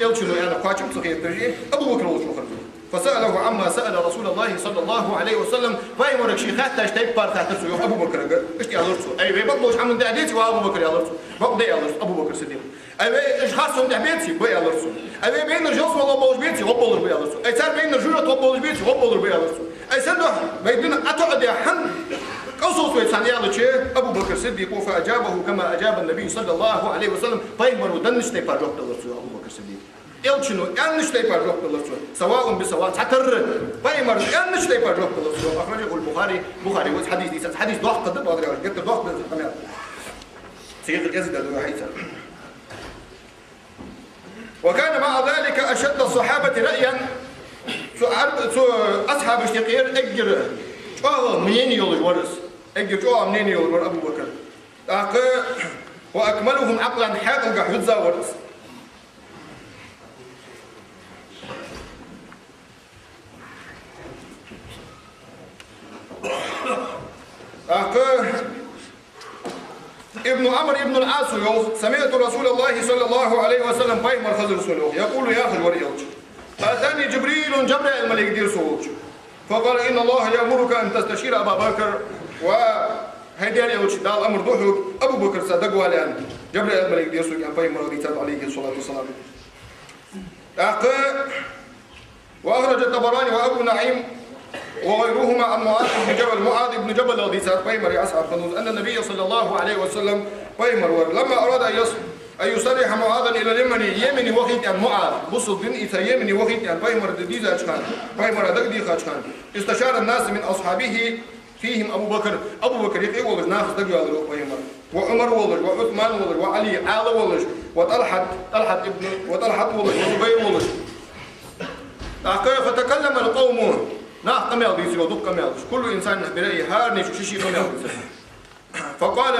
Элчано аьннар кхоачам ца хеташ, Абу Бакр волча вахар. فسأله عما سأل رسول الله صلى الله عليه وسلم, пайхамарга ше хаьттача тайпара хаьттар цо, йоах, Абу Бакрага. Иштта аьлар цо: «Ай, вай бакъдолча хӀаман тӀехьа деций, ва Абу Бакр?» — аьлар цо. «Бакъда», — аьлар цо, Абу Бакр Сиддикъ. «Ай, вай уж харцон тӀехьа беций?» «Ба», — аьлар цо. «Ай, вай байнараш ялсмале гӀоргболаш беций?» «ГӀоргболаш ба», — аьлар цо. «Ай, цар байнараш жожагӀате гӀоргболаш беций?» «ГӀоргболаш ба», — аьлар цо. «Ай, сен духьа вай дина Ӏа тоӀадаь, хьан кӀалсовц вай царна?» — аьлча, Абу Бакр Сиддикъо, فأجابه كما أجاب النبي صلى الله عليه وسلم, пайхамаро деннача тайпара жоп делар цо, Абу Бакр Сиддикъо. Элчано аьннача тайпара жоп делар цо. سواء بسواء, цхьатарра, пайхамаро аьннача тайпара жоп делар цо. أخرجه البخاري, Бухарис хьадис дийцад. Хьадис доккха да, бакъдар, геттара доккха да хӀама. Цига кӀезига да хьайца. وكان مع ذلك أشد الصحابة رأيا. Цу Ӏарб-, цу асхьабашта юкъера эггара чӀоагӀа мнени йолаш вар из. Эггара чӀоагӀа мнени йолаш вар Абу Бакр. ТӀаккха وأكملهم عقلا, хьаькъалгахьа визза вар из. ТӀаккха Ибн Ӏамр ибн ал-Ӏаса йоах: سمعت رسول الله صلى الله عليه وسلم, пайхамар хезар сона, йоах, يقول, яхаш вар Элча: أتاني جبريل, Жабраил малайк дера сона, йоах. فقال: إن الله يأمرك أن تستشير أبا بكر. Ва хӀай Даьла Элча, Дала амар ду хьога Абу Бакрца дагавала, аьнна, Жабраил малайк дера сога, аьнна, пайхамара дийцад, عليه الصلاة والسلام. ТӀаккха وأخرج الطبراني وأبو نعيم وغيرهما عن معاذ بن جبل. МуӀаз ибн Жабалах дийцад, пайхамара асхьаб хиннав из, أن النبي صلى الله عليه وسلم, пайхамар вар, لما أراد أن يص-, أن يسرح معاذا إلى اليمن, Йемене вахийта аьнна МуӀаз, бусалба дин ийца Йемене вахийта аьнна пайхамара дийзача хана, пайхамара дагадехача хана, استشار الناس من أصحابه فيهم أبو بكر. Абу Бакр юкъе волаш нахаца дагаваьлар, йоах, пайхамар. وعمر волаш, وعثمان волаш, وعلي, Ӏаьла волаш, وطلحة, ТӀалхьат ибн, وطلحة волаш, وزبير волаш. ТӀаккха فتكلم القوم, наха къамаьл дийцар, йоах, дукха къамаьлаш. كل إنسان برأيه, хӀаране ший-ший къамаьл дийцар. فقال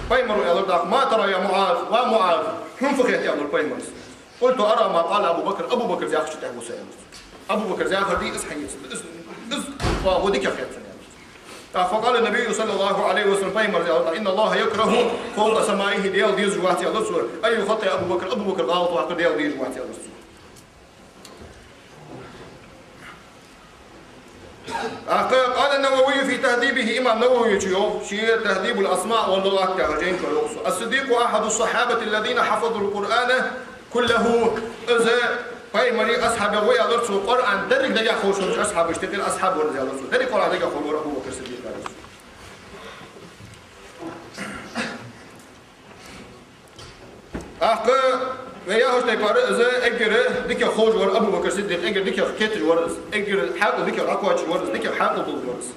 Пайхамара аьлар тӀаккха: «ما ترى يا معاذ؟ Ва МуӀаз, хьона фу хет?» — аьлар Пайхамара. «قلت: أرى ما قال أبو بكر. Абу Бакра яхачох тӀехьа ва со», — аьлар цо. «Абу Бакра яхар дий из хьаэцар, из, из ва дикагӀа хет сона», — аьлар цо. ТӀаккха فقال النبي صلى الله عليه وسلم, Пайхамара аьлар тӀаккха: «إن الله يكره فوق سمائه, Даьла дезаш вац, — аьлар цо, — أن يغلط أبا بكر, Абу Бакр гӀалат ваккхар Даьла дезаш вац», — аьлар цо. ТӀаккха قال النووي في تهذيبه, имам Нававе йоах ший «تهذيب الأسماء واللغات» яхача жайна чу йоах цо: «الصديق أحد الصحابة الذين حفظوا القرآن كله». Из Пайхамара асхьабех ва, аьлар цо, Къуръан деррига дагахь ховш волча асхьабашта юкъера асхьаб вар из, аьлар цо. Деррига Къуръан дагахь ховш вар Абу Бакр Сиддикъ, аьлар цо. ТӀаккха вай яхача тайпара из эггара дикагӀа ховш вар Абу Бакр Сиддикъ, эггара дикагӀа кхеташ вар из, эггара хьаькъал дикагӀа дӀакхоачаш вар из, дикагӀа хьаькъал долаш вар из.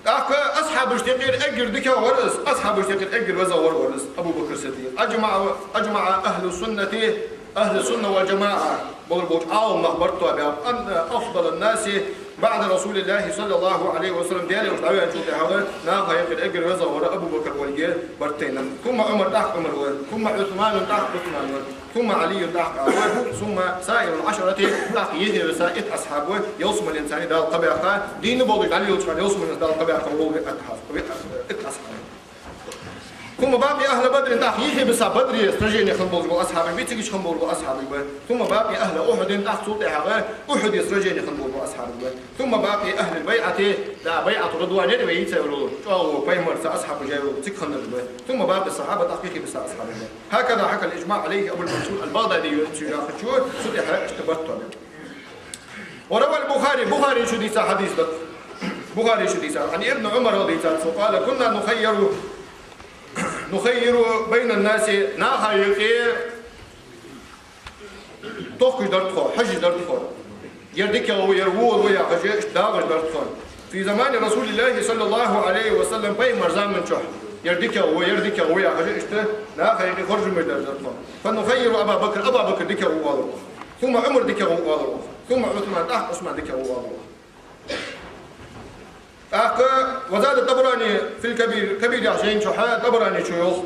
ТӀаккха асхьабашта юкъера эггара дикагӀа вар из, асхьабашта юкъера эггара везагӀа вар, вар из Абу Бакр Сиддикъ. أجمع، أجمع أهل السنة، أهل السنة والجماعة, болаш болча Ӏаламнаха барт тоабаьб: أن أفضل الناس بعد رسول الله صلى الله عليه وسلم, Даьла Элча дӀаваьнначул тӀехьагӀа наха юкъера эггара везагӀа вар Абу Бакр волга барт тайнаб. ثم عمر, тӀаккха Ӏумар ва, ثم عثمان, тӀаккха Ӏусман ва, ثم علي, тӀаккха Ӏали ва, ثم سائر العشرة, тӀаккха йихье виса итт асхьаб ва, ялсмален царна Дала кхаъ баьккха, дийна болаш дӀалелача хана ялсмаленца Дала кхаъ баьккха вола итт асхьаб. ثم باقي أهل بدر, тӀаккха йихье биса Бадре сражени хинна болаш бола асхьабаш ба, цига чу хинна болаш бола асхьабаш ба. ثم باقي أهل أحد, тӀаккха цул тӀехьагӀа Ухьуде сражени хинна болаш бола асхьабаш ба. ثم باقي أهل البيعة, да, байӀату Ридван яр вай йийца йола, чӀоагӀа Пайхамарца асхьабаш яр йола, цига хиннараш ба. ثم باقي الصحابة, тӀаккха йихье биса асхьабаш ба. هكذا حكى الإجماع عليه أبو المنصور البغدادي, цо яхачо, цу тӀехьа иштта барт тоабаьб. وروى البخاري, Бухаречо дийца хьадис да. Бухаречо дийца, عن ابن عمر, дийцад цо, قال: كنا نخير، نخير بين الناس, наха юкъе тохкаш дар тхо, хьожаш дар тхо. Ер дикагӀа ва, ер вон ва яхаш, иштта дагӀаш дар тхо. في زمان رسول الله صلى الله عليه وسلم, Пайхамара заман чухь, ер дикагӀа ва, ер дикагӀа ва яхаш, иштта наха юкъе хоржамаш дар тхо. فنخير أبا بكر, Абу Бакр дикагӀа ва оалар оаха. ثم عمر, дикагӀа ва оалар оаха. ثم عثمان, тӀаккха Ӏусман дикагӀа ва оалар оаха. ТӀаккха وزاد الطبراني في الكبير, Кабир яхача жайна чухь ТӀабаранечо йоах,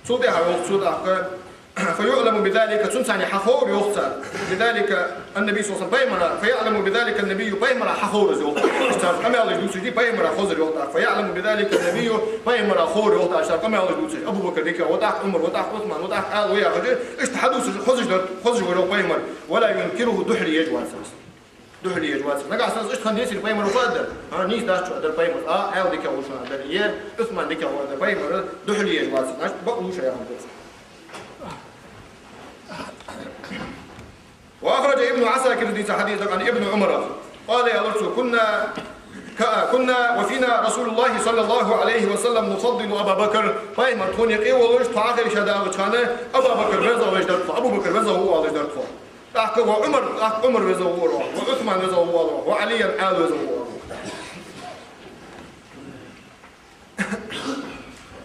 цул тӀехьа йоах цо тӀаккха: فيعلم بذلك, цунца хьаховр, йоах цар, بذلك النبي صلى الله عليه وسلم, Пайхамара, فيعلم بذلك النبي, Пайхамара хьаховр из, йоах. Иштта цар къамаьлаш дувцаш дий, Пайхамара хозар, йоах тӀаккха. فيعلم بذلك النبي, Пайхамара ховр, йоах тӀаккха, цар къамаьлаш дувцаш: Абу Бакр дикагӀа ва, тӀаккха Ӏумар ва, тӀаккха Ӏусман ва, тӀаккха Ӏали ва яхаш, иштта хьадувцаш, хозаш дар, хозаш вар, йоах, Пайхамар. ولا ينكره, духьале еш вац из. Духьале еш вац из. Нагахьа санна из иштта хинна деций, Пайхамара фу аргдар? ХӀа, нийса дац, чу аргдар Пайхамара. А, Ӏали дикагӀа ва шоана аргдар. Е Ӏусман дикагӀа ва аргдар Пайхамара, духьале еш вац из. Значит, бакъ луш яхар да из. وأخرج ابن عساكر, дийца хьадис да, عن ابن عمر. قال, аьлар цо: كنا, ك-, كنا وفينا رسول الله صلى الله عليه وسلم نفضل أبا بكر. Пайхамар тхона юкъе волаш, тхо Ӏохайша дагӀача хана Абу Бакр везагӀа веш дар тхо, Абу Бакр везагӀа ва оалаш дар тхо. ТӀаккха وعمر, тӀаккха Ӏумар везагӀа ва оалар оаха, وعثمان везагӀа ва оалар оаха, وعليا, Ӏали везагӀа ва оалар оаха.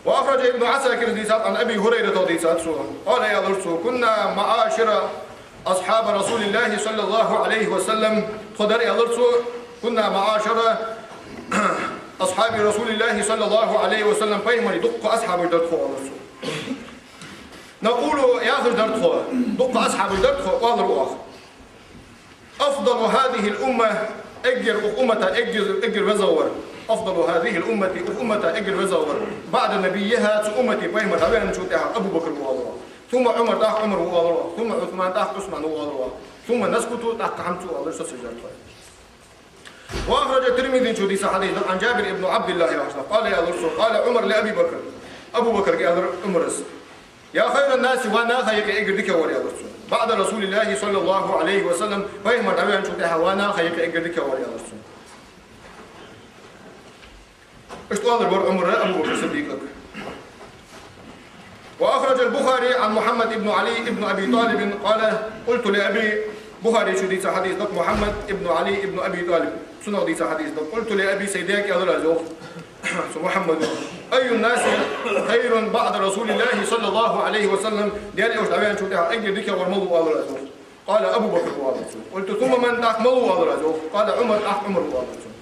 وأخرج ابن عساكر, дийцад, عن أبي هريرة, дийцад цо. قال, аьлар цо: كنا معاشر أصحاب رسول الله صلى الله عليه وسلم. Тхо дар, аьлар цо, كنا معاشر أصحاب رسول الله صلى الله عليه وسلم. Пайхамара дуккха асхьабаш дар тхо, аьлар цо. نقول, яхаш дар тхо, дуккха асхьабаш дар тхо, оалар оаха: أفضل هذه الأمة, эггара укх уммата эггара, эггара везагӀа вар. أفضل هذه الأمة, укх уммата эггара везагӀа вар. بعد نبيها, цу уммата пайхамар дӀаваьнначул тӀехьагӀа Абу Бакр ва, оалар оаха. ثم عمر, тӀаккха Ӏумар ва, оалар оаха. ثم عثمان, тӀаккха Ӏусман ва, оалар оаха. ثم نسكت, тӀаккха хӀама ца оалаш, сацаш дар тхо. وأخرج الترمذي, цо дийца хьадис да, عن جابر بن عبد الله, яхаш да. قال, аьлар цо, قال عمر لأبي بكر. Абу Бакрга аьлар Ӏумара: يا خير الناس, ва наха юкъе эггара дикагӀа вар, аьлар цо. بعد رسول الله صلى الله عليه وسلم, пайхамар дӀаваьнначул тӀехьагӀа ва наха юкъе эггара дикагӀа вар, аьлар цо. Иштта оалар вар Ӏумара Абу Бакр Сиддикъага. وأخرج البخاري عن محمد بن علي بن أبي طالب قال: قلت لأبي, Бухаречо дийца хьадис да, Мухьаммад ибн Ӏали ибн Аби ТӀалиб, цунах дийца хьадис да. قلت لأبي, сай даьга аьлар аз, йоах, цу Мухьаммада: أي الناس خير بعد رسول الله صلى الله عليه وسلم, Даьла Элча дӀаваьнначул тӀехьагӀа эггара дикагӀа вар малув, аьлар аз, йоах. قال أبو بكر, оалар цо. قلت ثم من, тӀаккха малув, аьлар аз, йоах. قال عمر, тӀаккха Ӏумар ва, оалар цо.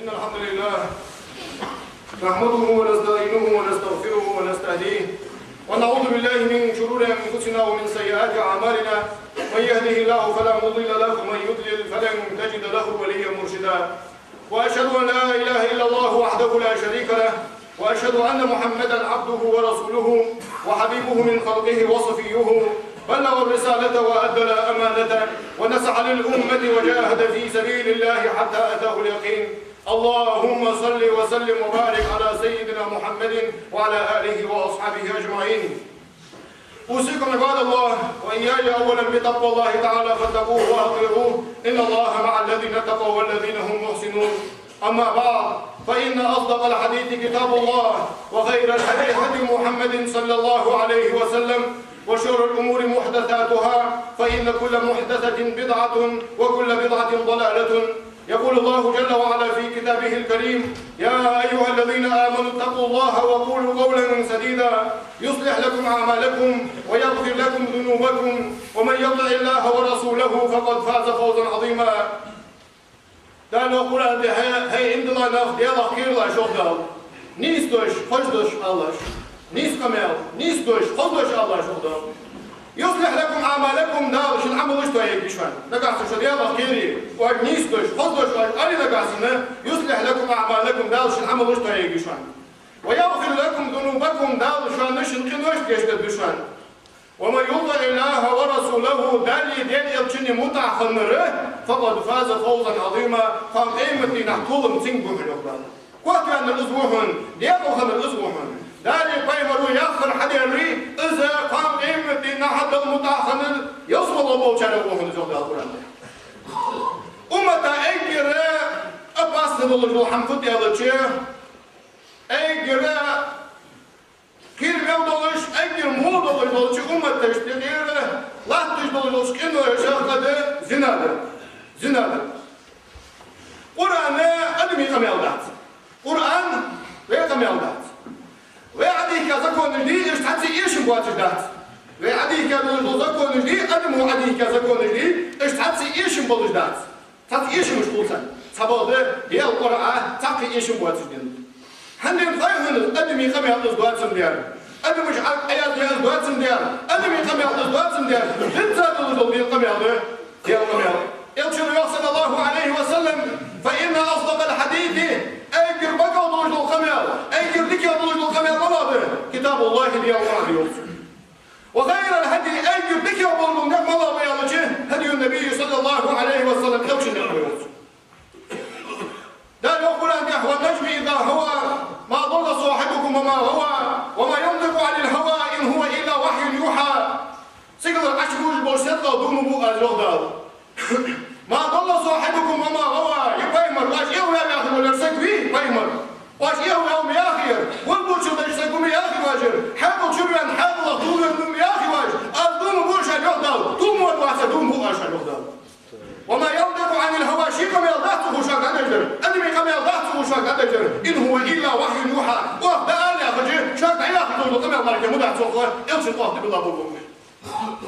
إن الحمد لله نحمده ونستعينه ونستغفره ونستهديه، ونعوذ بالله من شرور أنفسنا ومن سيئات أعمالنا. من يهده الله فلا مضل له، ومن يضلل فلن تجد له وليا مرشدا. وأشهد أن لا إله إلا الله وحده لا شريك له، وأشهد أن محمدا عبده ورسوله وحبيبه من خلقه وصفيه، بلغ الرسالة وأدى الأمانة ونصح للأمة وجاهد في سبيل الله حتى أتاه اليقين. اللهم صل وسلم وبارك على سيدنا محمد وعلى آله وأصحابه أجمعين. أوصيكم عباد الله وإياي أولا بتقوى الله تعالى فاتقوه وأطيعوه، إن الله مع الذين اتقوا والذين هم محسنون. أما بعد، فإن أصدق الحديث كتاب الله، وخير الهدي هدي محمد صلى الله عليه وسلم، وشر الأمور محدثاتها، فإن كل محدثة بدعة، وكل بدعة ضلالة. يقول الله جل وعلا في كتابه الكريم: يا أيها الذين آمنوا اتقوا الله وقولوا قولا سديدا يصلح لكم أعمالكم ويغفر لكم ذنوبكم ومن يطع الله ورسوله فقد فاز فوزا عظيما. Дала йоах Къуръан тӀа: хӀай, хӀай, иман дилла нах, Даьлах кхералаш, йоах Дала. Нийса дош, хоза дош алалаш. Нийса къамаьл, нийса дош, хоза дош алалаш, йоах Дала. يصلح لكم أعمالكم, Дала шун Ӏамалаш тоаергья шоана. Нагахьа санна шо Даьлах кхере, оаш нийса дош, хоза дош оаш аьле, нагахьа санна, يصلح لكم أعمالكم, Дала шун Ӏамалаш тоаергья шоана. ويغفر لكم ذنوبكم, Дала шоана шун къинош гешт дергда шоана. ومن يطع الله ورسوله, Даллеи Даьла Элчаннеи мутӀахь хиннар, فقد فاز فوزا عظيما, кхоана къематдийнахь толам цунга ба хьона, йоах Дала. Котваьннар из ва хьона, декъала хиннар из ва хьона. Далеи пайхамареи яхар хьадаьрий, из кхоана къематдийнахь Далла мутӀахь хинна ялсмала болчарех ва хьона из, йоах Дала Къуръан тӀа. Уммата эггара опасный долаш дола хӀама фуд аьлча, эггара кхера мел долаш, эггара во долаш долча умматашта юкъера латташ долаш долча къиношех цаӀ да зина да. Зина да. Къуръан адамий къамаьл дац. Къуръан вай къамаьл дац. Вай Ӏодийхка законаш дий, уж цхьацца эшам боацаш дац. Вай Ӏодийхка долаш дола законаш дий, адамо Ӏодийхка законаш дий, уж цхьацца эшам болаш дац. Цхьацца эшамаш хул царна. Цхьабакъда, Даьла Къуръан цхьаккха эшам боацаш да. ХӀана аьлча хьона адамий къамаьл из доацандаь. Адамаш Ӏа-, Ӏаяздаь из доацандаь. Адамий къамаьл из доацандаь. Дизза долаш дола Даьла къамаьл да. Даьла къамаьл. Элчано йоах, صلى الله عليه وسلم: فإن أصدق الحديث, эггара бакъал долаш дола къамаьл, эггара дикагӀа долаш дола къамаьл малагӀа да? كتاب الله, Даьла Къуръан да, йоах цо. وخير الهدي, эггара дикагӀа бола никъ малагӀа ба аьлча, هدي النبي صلى الله عليه وسلم, Элчан никъ ба, йоах цо. Дала йоах Къуръан тӀа: والنجم إذا هوى ما ضل صاحبكم وما غوى وما ينطق عن الهوى إن هو إلا وحي يوحى. Сигалара Ӏочубувлаш болча седкъал дув ма буъ аз, йоах Дала. ما ضل صاحبكم وما غوى. Ер пайхамар, оаш эхь ваьв яхаш вола саг вий, пайхамар, оаш эхь ваьв ма яхий ер, вон бучул дайча саг ва ма яхий оаш ер, хьаькъал чувенна, хьаькъалах дулвенна ва ма яхий оаш, аз дув ма буъ шоана, йоах Дала, дув ма вац, дув ма буъ аз шоана, йоах Дала. وما ينطق عن الهوى, ший къамаьл дац цо шуга дӀадеш дар, адамий къамаьл дац цо шуга дӀадеш дар. إن هو إلا وحي يوحى. Оаха дӀаала яхача, шуга дӀаяхача дола къамаьл мара ма дац цо, Элчан оаха дӀабилла болаш.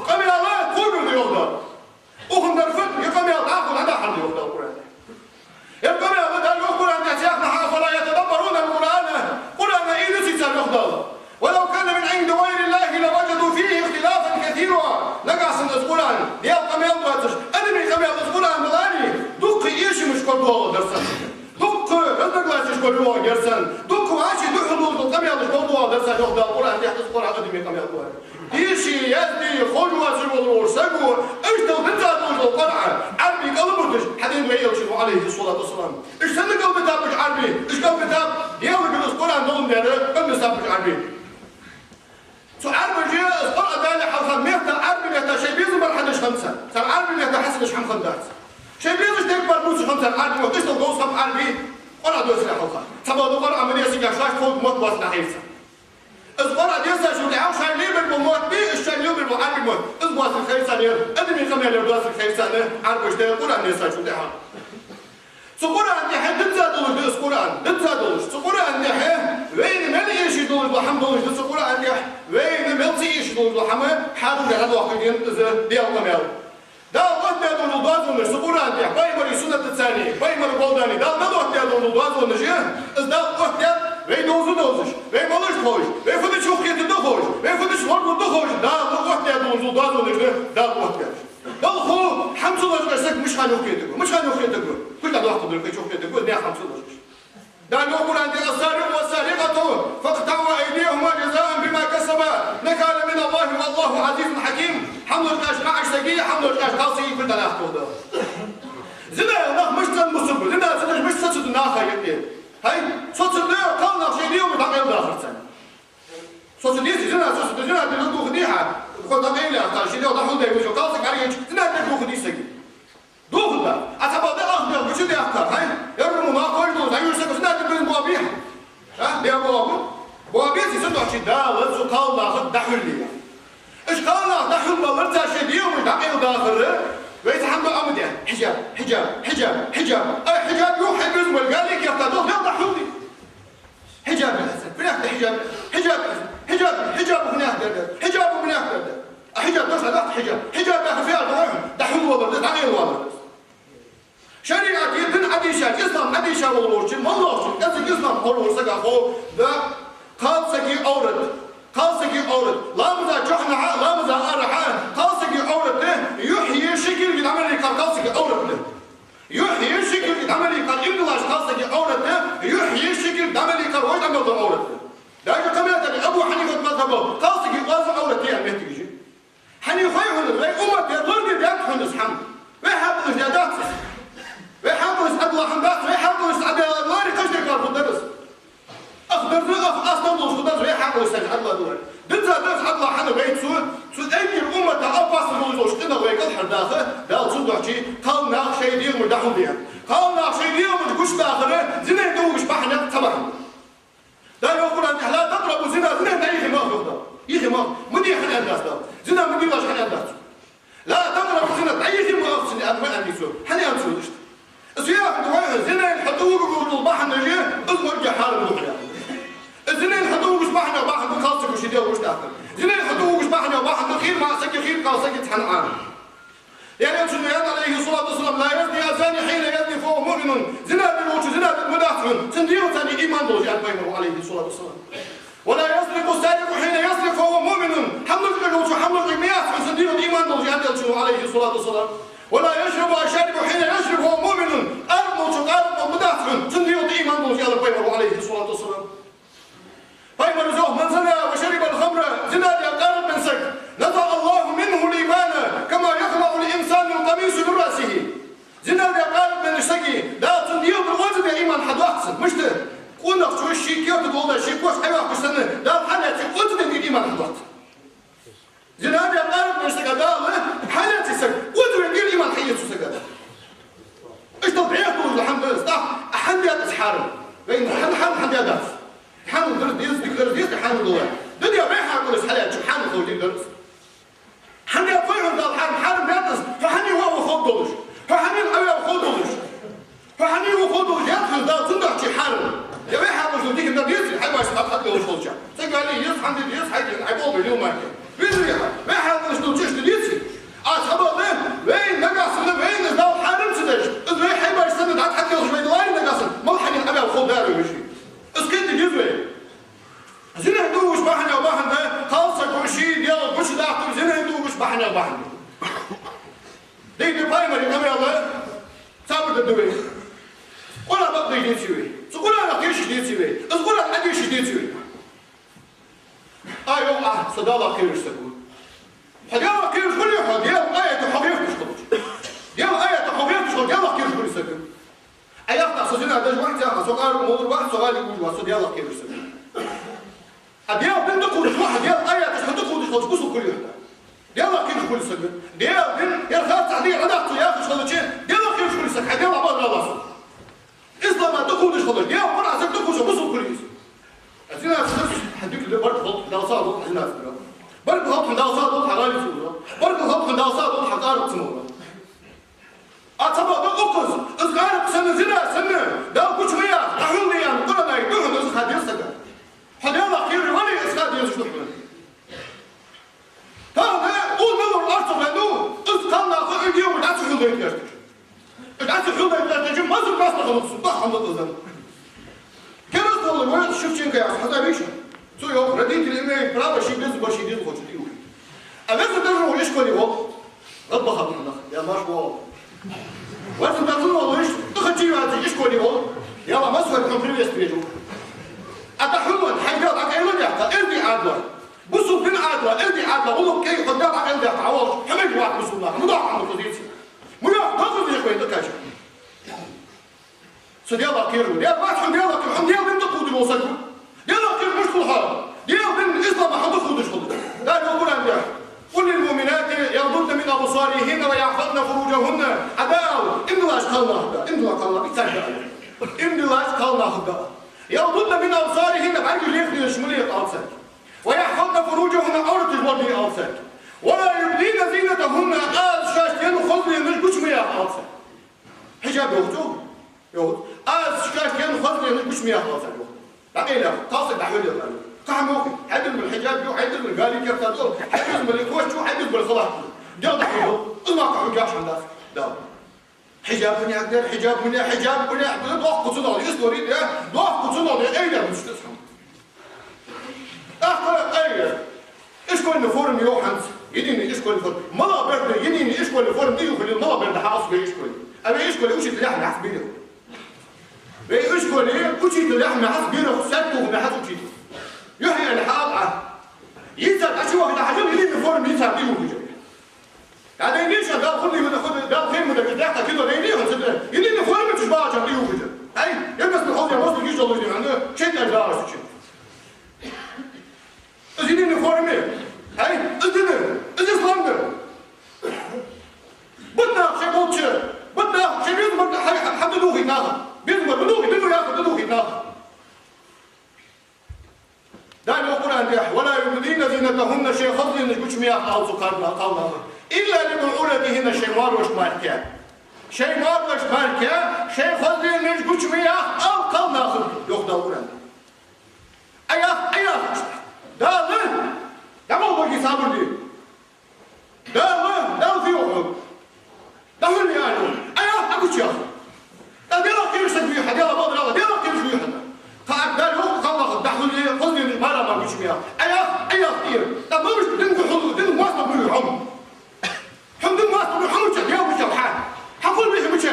Къамаьл кхогар да, йоах Дала. Укхун дар фуд, ер къамаьл дӀахо дӀадахьар да, йоах Дала Къуръан тӀа. Ер къамаьл Дала йоах Къуръан тӀа, цхьаннахьа: أفلا يتدبرون القرآن. Къуръан ийла ца цар, йоах Дала. ولو كان من عند غير الله لوجدوا فيه اختلافا كثيرا. Нагахьа санна из Къуръан Даьла къамаьл доацаш, адамий къамаьл из Къуръан даларе, дуккха эшамаш кӀордадоагӀаргдар царна. Дуккха разногласеш кӀордадоагӀаргьяр царна. Дуккха вӀаши духьал дола къамаьлаш кӀордадоагӀаргдар царна, йоах Дала Къуръан тӀа, из Къуръан адамий къамаьл даларе. Дийша, язде, ховш воацаш вола саго, иштта дизза долаш дола Къуръан, Ӏарбий кӀалбиташ хьадена вай Элчано, عليه الصلاة والسلام. Уж санна кӀалбитаб уж Ӏарбий, уж кӀалбитаб Даьлагара из Къуръан доландаь, кӀалбитаб уж Ӏарбий. Цу Ӏарбаша из Къуръан далале хьалха метта, Ӏарбий метта шоай безам бар хьадеш хиннад цар. Цар Ӏарбий метта хьасанаш хӀама хиннадац. Шоай безаш тайпара дувцаш хиннад цар Ӏарбий мотт, иштта говза хиннаб Ӏарбий Къуръан доссале хьалха. Цхьабакъда Къуръан ма дессинех шоашта ховргда мотт боацаш дӀахьийцар. Из Къуръан дессачул тӀехьагӀа шоай лебарг бола мотт бий, из шоай лебарг бола Ӏарбий мотт, из боацилга хайра царна ер, адамий къамаьл ер доацилга хайра царна Ӏарбашта Къуръан дессачул тӀехьагӀа. Цу Къуръан тӀа дизза долаш да из Къуръан, дизза долаш. Цу Къуръан тӀа вайна мел эшаш долаш дола хӀама долаш да цу Къуръан тӀа, вайна мел ца эшаш долаш дола хӀама хьадувцаш дӀадоаккхаш да из Даьла къамаьл. Дала оттадаь дола доазонаш цу Къуръан тӀа, пайхамара суннатаца, пайхамара гӀолла Дала оттадаь дола доазонаш, из Дала оттадаьд вай довза довзаш, вай малаш ховш, вай фу дича хургда ховш, вай фу дича лоархӀаргда ховш, Дала оттадаь дола доазонаш да Дала оттадаьд. Балха хӀама ца лазаш саг мишта хана юхакхетаргва? Мишта хана юхакхетаргва? Кхы дӀадоаккхаргда, кхы юхакхетаргва, из наьха хӀама ца лазаш. Дала йоах Къуръан тӀа: السارق والسارقة فاقطعوا أيديهما جزاء بما كسبا نكالا من الله والله عزيز حكيم. ХӀама лазаш маӀача саги, хӀама лазаш кхалсаги кулг дӀадаккха, йоах Дала. Зина яь нах мишта цӀенбу сога, зина ца деш мишта сацаду наха юкъе. ХӀай, сацаду кхалнах шоай дегӀамаш дӀакъайладахар царна. Сацаду, зина, сацаду, зина дер духадий хьа, кхо дӀакъайладаьхар, шоай дегӀ дӀахьулдаь вижа кхалсаг, гӀаргеча, зина дер духадий сага. Духадац. А цхьабакъда ах дегӀ гучадаьккхар, хӀай, ер мо нах ховш дола, хьай юрсага зина дер безам боабий хьа? А, дегӀ боабу? Боабеций, цудухьа Дала цу кхалнахага дӀахьулъяьй. Уж кхалнах дӀахьулбалар, цар шоай дегӀамаш дӀакъайладахар, вай цхьа хӀама дуӀа ма дий: хьиджаб, хьиджаб, хьиджаб, хьиджаб. Ай, хьиджаб юха хьай безам болга, гали кехта, духьал дегӀ дӀахьулдий. Хьиджаб яхар, бинехк да хьиджаб, хьиджаб, хьиджаб, хьиджаб, хьиджаб хӀунех дер да, хьиджаб хӀунех дер да. А хьиджаб дош дӀадахьа хьиджаб. Хьиджаб яхар фу яхар да, дӀахьулвалар да, дӀакъайладалар да. ШариӀата дин Ӏодийшача, ислам Ӏодийша волча моллагӀчун кӀезига ислам хьораволча сага хов да кхалсага Ӏоврат. Кхалсага Ӏоврат. Ламаза чухьнахьа, ламаза арахьа, кхалсага Ӏоврат да, юхье ши кулг дӀа мел йиккхар кхалсага Ӏоврат да. Юхье ши кулг дӀа мел йиккхар, имдалаш кхалсага Ӏоврат да, юхье ши кулг дӀа мел йиккхар вож дӀа мел дар Ӏоврат да. Даже кхы меттел Абу Хьанифата мазхӀабо кхалсага оаз Ӏоврат я аьнна моттигаш я. хьона из хӀама. Вай хьакъалаш де дац из. Вай хьакъалаш Ӏадала хӀама дац, вай хьакъалаш Ӏадала лари кхашдекъар хургдар из. Ах дарза, ах астам долаш хургдар из, вай хьакъалаш санна Ӏадала дулар. Дизза дарза Ӏадала хӀама вай цу, цу эггара уммата опасный долаш долча къинах вай кӀалхардаха, Дала цудухьа кхалнах шоай дегӀамаш дӀахьулдаь. Кхалнах шоай дегӀамаш гучадахар зина тӀа вугаш бахьан ца бахьан. Дала йоах Къуръан тӀа: «لا تقربوا الزنا», зина дӀайихьа ма ах, йоах Дала. Йихьа ма ах. Ма де хьона аьннадац Дала. Зина ма делаш хьона аьннадац. «لا تقربوا الزنا», дӀайихьа ма ах цунна, аьнна ма аьннадий цо. ХӀана аьннад цо иштта? Из яхар да вайна, зина хьатӀавугаргволаш дола бахьанаш, из варгья хьарам да хьона. Из зина хьатӀавугаш бахьан, бахьан да кхалсаго ший даь гуш тӀаккха. Зина хьатӀавугаш бахьан, бахьан да хийра маӀа сага, хийра кхалсага цхьана Ӏана. Яьхачун яьннай, عليه الصلاة والسلام: «لا يزني الزاني حين يزني وهو مؤمن». Зина деш волчо зина деш ма дац хьона, цун дегӀаца иман долаш, аьннад пайхамаро, عليه الصلاة والسلام. «ولا يسرق السارق حين يسرق وهو مؤمن». Хьамнаш деш волчо хьамнаш деш ма яц хьона, цун дегӀаца иман долаш, аьннад Элчано, عليه الصلاة والسلام. «ولا يشرب الشارب حين يشرب وهو مؤمن». Къараб волчо къараб ма дац хьона, цун дегӀаца иман долаш, аьннад пайхамаро, عليه الصلاة والسلام. Пайхамаро йоах: «من زنى وشرب الخمر», зина даь къараб менна саг, «نزع الله منه الإيمان كما يخلع الإنسان القميص من رأسه». Зина даь къараб менна сага Дала цун дегӀа тӀара оцадаь иман хьадоаккх цун. Мишта? Къонахчо ший керта долаш ший кош Ӏойоаккхаш санна, Дала хьалаьцача оцадаь иман хьадоаккх цун. Зина даь къараб менна сага Дала хьалаьцача сага, оцадаь иман хьаэц цу сага Дала. Иштта бӀеха долаш хӀама да из, тӀаккха хьан даьд из хьарам? Вайна хьан, хьан, хьан даьдац? Хьанал дарза деза, дика дарза деза, хьанал дала. Даде вай хьакъалаш хьалаьцача, хьанал ховш дика дарза. Хьан даьд хой хьона Дала хьарам, хьарам даьд из? Хьо хьанна ва ховш долаш? Хьо хьанна Ӏаваьв ховш долаш? Хьо хьанна ва ховш долаш? Даьд хьона Дала цудухьа хьарам. Е вай хьакъалаш дика дарза деза, хьай баш хьа хьа долаш волча. Ца гали ез хьан де деза, хьай де, хьай болба лил марке. Веза вай хьа. Вай хьакъалаш дечу иштта деций? Аз хьабале, вай нагахь санна, вайна из Дала хьарам ца деш, из вай хьайбаш санна дӀатӀахьа кхелхаш вай даларе нагахь санна, мел хьанна Ӏаваьв хов дара вай веший. Из кхетаде деза вай. Зина тӀа вугаш бахьан да, бахьан да, кхалсаго ший дегӀ гучадаккхар зина тӀа вугаш бахьан да, бахьан да. Дийна пайхамара къамаьл цхьабаргда вай. Къуръан бакъдеш деций вай. Цу Къуръанах кхераш деций вай. Из Къуръан хьадешаш деций вай. А, йоах, а, со Далах кхераш саг ва. Хьо Далах кхераш хуле хьо, Даьла аятах хьо гӀерташ хулаш. Даьла аятах хьо гӀерташ хулаш, Далах кхераш хуле саг. Ӏа яхаш, со зина деш вац, яхаш, со къараб молар вац, со гӀали гуш вац, со Далах кхераш саг ва. Ӏа Даьла дин тӀакхувдаш ва, Даьла аяташта тӀакхувдаш хилча, бусалба хуле хьо. Далах кхераш хуле саг. Даьла дин, ер харцахьа дика Ӏа дац яхаш хилча, Далах кхераш хуле саг, хьай Даьла бӀаргагӀа ва со. Исламах тӀакхувдаш хилча, Даьла Къуръанах тӀакхувдаш хилча, бусалба хуле из. Ӏа зина ца деш, хьа дика ле, баркал хилда хьона Дала сагӀа долда хьа зина ца дара. Баркал хилда хьона Дала сагӀа долда хьа гӀали ца вара. Баркал хилда хьона Дала сагӀа долда хьа къараб ца вара. Ӏа цхьабакъда укхаза, из къараб санна, зина санна, Дала гуча ма яха, дӀахьулдаь, Къуръан аят да хьона из ха дезаш сага. Хьо Далах кхераш вале, из ха дезаш да хьона. Тахан укх мел вар орцагӀваьннав, из кхалнах а дегӀамаш дӀа ца хьулдайта гӀерташ. ДӀа ца хьулдайта гӀерташ, мазар массанахьа лукхсу, дохьа хӀама да из. Керастал вай Шевченко яхаш хьаза вийша. Цо йоах: «Родители имеют право ший безам бар ший дезалхочунна тӀаухийта». А веза даржо ишколе вола. Габбаха хьона, я марш вола. Веза даржо вола виш, тӀахачийваьнна ишколе вола. Я ва масвар хьона приветствие жу. А тӀа хьулван, хьай Дала дӀакъайладаьккха, эрди Ӏадла. Бусалба дина Ӏадла, эрди Ӏадла, гӀулакх кӀай хьо Дала дӀакъайладаьккха, хьаволаш, хьо мегаш вац бусалба нах, ма дохьа хӀама дезий. Ма йоах, доккха дехвай тӀакхача. Со Далах кхераш ва. Даьла бац хьона, Далах кхераш, хьона Даьла дин тӀакхувдаш вола саг ва. Далах кхераш мишта хул хьо? Даьла дин, ислам хьо тӀакхувдаш хул. Дала йоах Къуръан тӀа: «قل للمؤمنات يغضضن من أبصارهن ويحفظن فروجهن». Ӏа Дала, иман долаш кхалнах да, иман долаш кхалнах, ицар да. Иман долаш кхалнах да. «يغضضن من أبصارهن», бӀаргаш лекха дезаш ма лекха, оал царга. «ويحفظن فروجهن», Ӏовраташ лорае, оал царга. «ولا يبدين زينتهن», аз шоашта енна хозаленаш гуча ма яха, оал царга. Хьиджаб йоах цо? Йоах. Аз шоашта енна хозаленаш гуча ма яха, оал царга, йоах. ДӀакъайла, кхалсаг дӀахьулъелла. Кхы хӀама йоах: хьай безам бар хьиджаб ю, хьай безам бар гали керта да, хьай безам бар коч ю, хьай безам бар халат ю. ДегӀ дӀахьулъел. Из мара хьо геш хӀама дац. Дала. Хьиджаб мунех дар, хьиджаб мунех, хьиджаб мунех, дохку цунах истори, дохку цунах, айда муцтас хӀама. ТӀаккха, ай, ишкольни форма йоах хӀанз, единый ишкольни форма. МалагӀа бер да единый ишкольни форма, дий хулил, малагӀа бер да хьаалсбе ишколе. А вай ишколе учитель яхь мехьа бийрах. Вай ишколе учитель яхь мехьа бийрах, саг тух мехьа учитель. Юхьа яьнна хьаал Ӏа. Йийца, Ӏа чу вахийтта хьажал, единый форма йийца, дий хулил. ДӀадайнийша, Дала хулил. хьона, шайтӀаш дагӀаш цу чу. Из дина форма я. ХӀай, из ди да, из ислам да. Бутт нах шоай болча, бутт нах шоай безам бар, хӀай, хӀай, хӀай, дӀадувхийта наха. Безам бар, дӀадувхийта, дӀадувхийта, дӀадувхийта наха. Дала йоах Къуръан тӀа: «ولا يبدين زينتهن», шоай хозленаш гуча ма яккха, ала цу кхалнаха, кхалнаха. «إلا لبعولتهن», шоай марвашта мара. Шоай марвашта мара шоай хозленаш гуча ма яккха, ала кхалнаха, йоах Дала Къуръан тӀа. Ӏа яккха, Ӏа яккха. Дала, дӀаболабалга сабар де. Дала, Дала фу йоах хьога? ДӀахьулъе, аьлар. Ӏа яккха, Ӏа гучаяккха. ТӀаккха Даьлах кхераш саг вий хьо, Даьлах бакъдар ала, Даьлах кхераш вий хьо. Кхы Ӏа Дала йоах кхалнаха, дӀахьулъе, хозленаш мара-мара гуча ма яккха. Ӏа яккха, Ӏа яккха, тӀера. ТӀаккха мишта динга хьул, динга моастагӀа ма вий хьо. Хьона динга моастагӀа ма вий хьо, мича, Даьла мича хьа? Хьакхувл вий хьо, мича?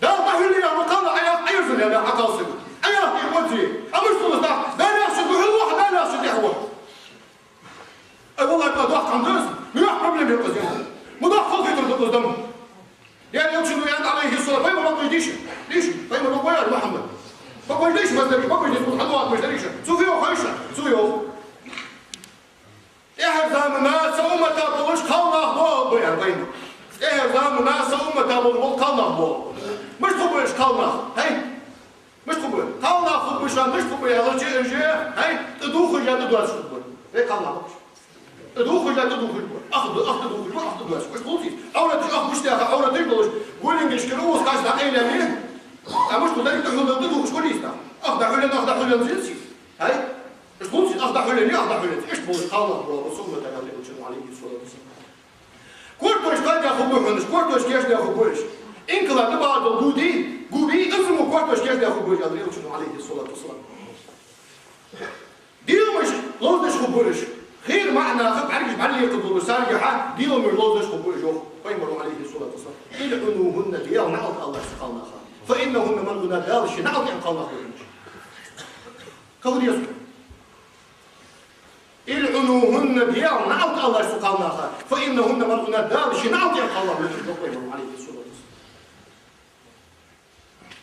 Дала дӀахьулъе, аьлар кхалнаха, Ӏа яккха, Ӏа ерзал, аьлар, Ӏа кхалсага. Ӏа яккха, тӀера, оззий. Ӏа мишта хул из тӀаккха? Дала яхачох духьал ва хьо, Дала яхачох дехьа ва хьо. Ай, валлахӀи, ма доккха хӀама да из, муьлха проблема я из. Ма доккха халахетар да из, дам. Даьла Элчано аьннад, Ӏалайхи ссалату, пайхамара бакъдош дийша, дийша, пайхамара бакъдош, Мухьаммад. Бакъдош дийша, массадеррига бакъдош дийша, хьадоагӀаш деррига. Цо фу йоах хой шоана? Цо йоах: тӀехьарча замана са уммата болаш кхалнах боагӀаргба, аьннад пайхамара. ТӀехьарча замана са уммата болаш бола кхалнах боагӀаргба. Мишта хургба уж кхалнах? ХӀай? Мишта хургба? Кхалнах хургба шоана, мишта хургба аьлча, уж, хӀай, тӀадувхаш а тӀадоацаш хургба. Вай кхалнах хургба. ТӀадувхаш а тӀадувхаш ба. Ах да, ах тӀадувхаш ба, ах тӀадоацаш. Иштта хул из. Ӏовраташ ах гучадаьха, Ӏовраташ долаш, гулингашкара укхаза кхаж дӀакъайлаяьй. Амма мишта хул, деррига дӀахьулъяь тӀадувхаш хул из тӀаккха. Ах дӀахьулъяь, ах дӀахьулъяь зинци. ХӀай? Иштта хул из, ах дӀахьулъяь, ах дӀахьулъяь. Иштта болаш кхалнах боагӀа са уммата, аьннад Элчано, Ӏалайхи ссалату вассалам. Кортош тӀадаь хургба хьона уж, кортош кийчдаь хургба уж. Инкала тӀабагӀа дола гуди, губи, из мо кортош кийчдаь хургба уж, аьннад Элчано, Ӏалайхи ссалату вассалам. Деламаш ловзадеш хургба уж. Хийра маӀа наха бӀаргаш бӀаргеха долаш, царгахьа деламаш ловзадеш хургба уж, йоах пайхамара, Ӏалайхи ссалату вассалам. «العنوهن», Даьла наӀалт ала цу кхалнаха. «فإنهن ملعونات», Дала ший наӀалт аьнна кхалнах ба уж. Кхы фу деза? «العنوهن», Даьла наӀалт ала цу кхалнаха. «فإنهن ملعونات», Дала ший наӀалт аьнна кхалнах ба уж, йоах пайхамара, Ӏалайхи ссалату вассалам.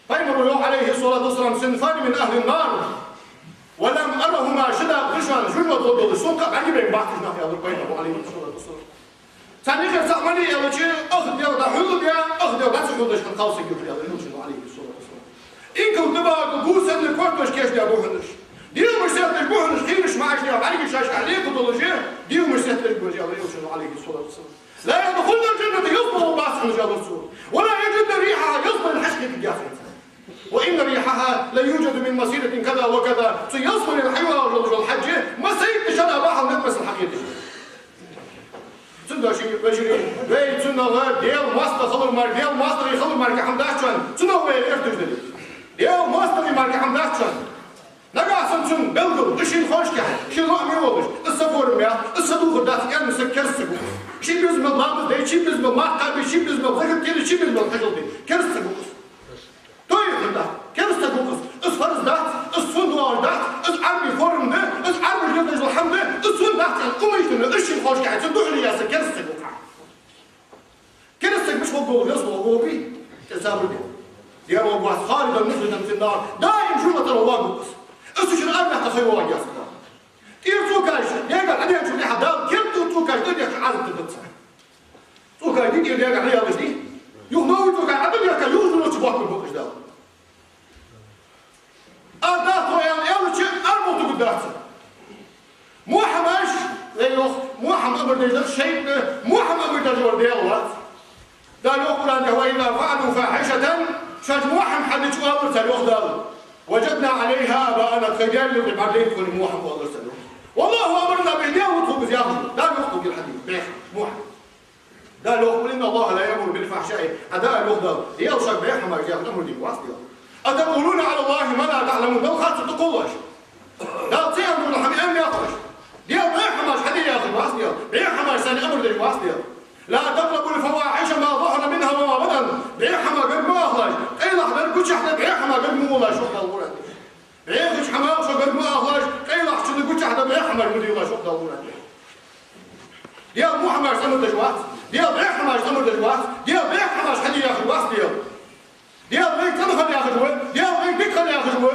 Пайхамара йоах, Ӏалайхи ссалату вассалам: «صنفان من أهل النار ولم أرهما», ши дакъа да шоана жожагӀате долаш, сона кхы а бӀаргабайнабац уж нах, аьлар пайхамара, Ӏалайхи ссалату вассалам. Царна юкъера цаӀ малий аьлча, ах Даьла дӀахьулдаь, ах Даьла дӀа ца хьулдеш хинна кхалсаг я, аьлар Элчано, Ӏалайхи ссалату вассалам. Инкала тӀабагӀа гув санна кортош кийчдаь ба хьона уж. Деламаш сетташ ба хьона уж, хийраш маӀаш даь, бӀаргаш шоашкахьа лекха долаш, деламаш сетташ ба уж, аьлар Элчано, Ӏалайхи ссалату вассалам. «لا يدخلن الجنة», ялсмала гӀоргбац хьона уж, аьлар цо. «ولا يجدن ريحها», ялсмален хьаж кхетаргьяц хьона царна. «وإن ريحها ليوجد من مسيرة كذا وكذا». Цу ялсмален хьайоагӀаш йола хьаж массайттаза шера бахьан метте массане хьакхеташ я. Цудухьа, ший вежарий, вай цунах Даьла моастагӀа хилар мара, Даьла моастагӀий хилар мара кхы хӀама дац шоана, цунах вай гӀерташ дале. Даьла моастагӀий мара кхы хӀама дац шоана. Нагахьа санна цун белгал да шийна хозача кхаь, ший лоӀаме волаш, из са форма яц, из са дувхар дац аьнна саг, керста саг ва из. Ший безам мел ламаз де, ший безам мел марха кхаба, ший безам мел закат кхера, ший безам мел хьажол де, керста саг ва из. Тойхьа да, керста саг ва из. Из фарз дац, из суннат доагӀаш дац, из Ӏарбий форма да, из Ӏарбаша леладеш дола хӀама да, из суннат дац аьнна, умайшта, из шийна хозача кхаь, цун духьале яь саг керста саг ва из. Керста саг мишта хургва, ялсмала гӀоргвий? ТӀера сабар де. Дера варгвац, «خالدا مخلدا في النار», даим жожагӀате тӀара варгва из. Из цу чура ара мехка хай варгьяц из. ТӀера цо кхаьчача, дега хьадехача тӀехьа Дала керда цо кхаьчача тӀадехкача Ӏазап дергда цунна. Цо кхаьчача тӀера дега хьаяьлча дий? Юха новкъа цо кхаьчача тӀадехка юха зуро цу бохкар бокъаш Дала. Ара даха тхо аьнна аьлча, ара бохкаргдац. Мохьамаш, вай йоах, мохьам амар деш дар шайтӀа, мохьам амар деш вар Даьла вац. Дала йоах Къуръан тӀа: «وإذا فعلوا فاحشة», шоаш мохьам хьадича, оалар цар, йоах Дала: «وجدنا عليها آباءنا», тхоай даьллера тӀа бӀаргадайнад тхона мохьам, оалар цар, йоах. «والله أمرنا به», Даьла ва тхога из яхаш. Дала йоах тхога ер хьадийха, бӀеха, мохьам. Дала йоах: «قل إن الله لا يأمر بالفحشاء». Ӏа Дала, йоах Дала, Даьла шуга бӀеха хӀамаш де амар дергвац Даьла. «أتقولون على الله ما لا تعلمون». Далла харцо тӀакхоллаш. Дала ца аьнна дола хӀама аьнна яхаш. Даьла бӀеха хӀамаш хьаде яхаргвац Даьла. БӀеха хӀамаш санна амар дергвац Даьла. «لا تقربوا الفواحش ما ظهر منها وما بطن». БӀеха хӀама гарга ма ахалаш, къайлагӀа дар, гучахьа дар, бӀеха хӀама гарга ма гӀолаш, йоах Дала Къуръан тӀа. БӀехача хӀамах шо гарга ма ахалаш, къайлагӀчунна, гучахьа дар, бӀеха хӀамаш ма делаш, йоах Дала Къуръан тӀа. Даьла мохьамаш амар деш вац, Даьла бӀеха хӀамаш амар деш вац, Даьла бӀеха хӀамаш хьаде яхаргвац Даьла. Даьла вайга цӀена хила яхаш ва, Даьла вайга дика хила яхаш ва.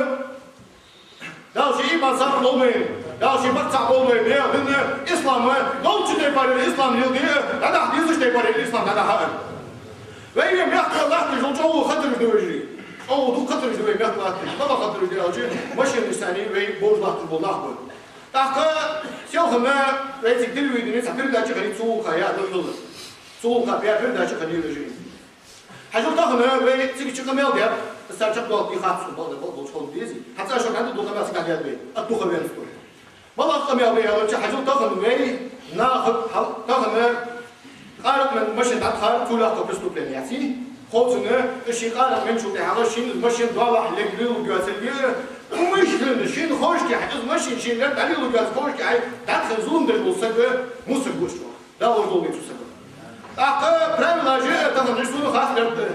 Дала ший иман сабар лолда вайна, Дала ший барт цхьа болба вайна, Даьла дина, ислам, долча тайпара ислам леладе, дӀадахьа дезача тайпара ислам дӀадахьа. Вай мехка латташ дола чӀоагӀа хатараш да, вежарий. ЧӀоагӀа дукха хатараш да вай мехка латташ. МалагӀа хатараш да аьлча, машинаш санна вай бовш латташ бола нах ба. ТӀаккха селхан вай цига телевидене цхьа передача хиннай цу гӀулакха, я духьала. Цу гӀулакха бе передача хиннай, вежарий. Хьажал, тахан вай цига чу къамаьл даьд, цар чакхдоалаш дий хац сона, бакъда, бакъда, болча хала дезий. ХӀанз аз шоана хӀанз дукха къамаьл цига даьд вай, а дукха венна сто. МалагӀа къамаьл да аьлча, хьажал, тахан вай наха, хьал-, тахан къаракъ менна машин дӀатӀахьар, цо лаьтта преступлени яц. Ховцана, ший къаракъ менначул тӀехьагӀа шийна машин доалахьа лергйолга йоацилга, умышленно, шийна ховшкахьа, из машин шийна лерг дӀалелургйоацилга ховшкахьа, дӀатӀахьа зулам деш вола саг, мусаг ва из чӀоагӀа. Дала лорадолда цу сага. ТӀаккха правилаш тахан уж сона хастаргда.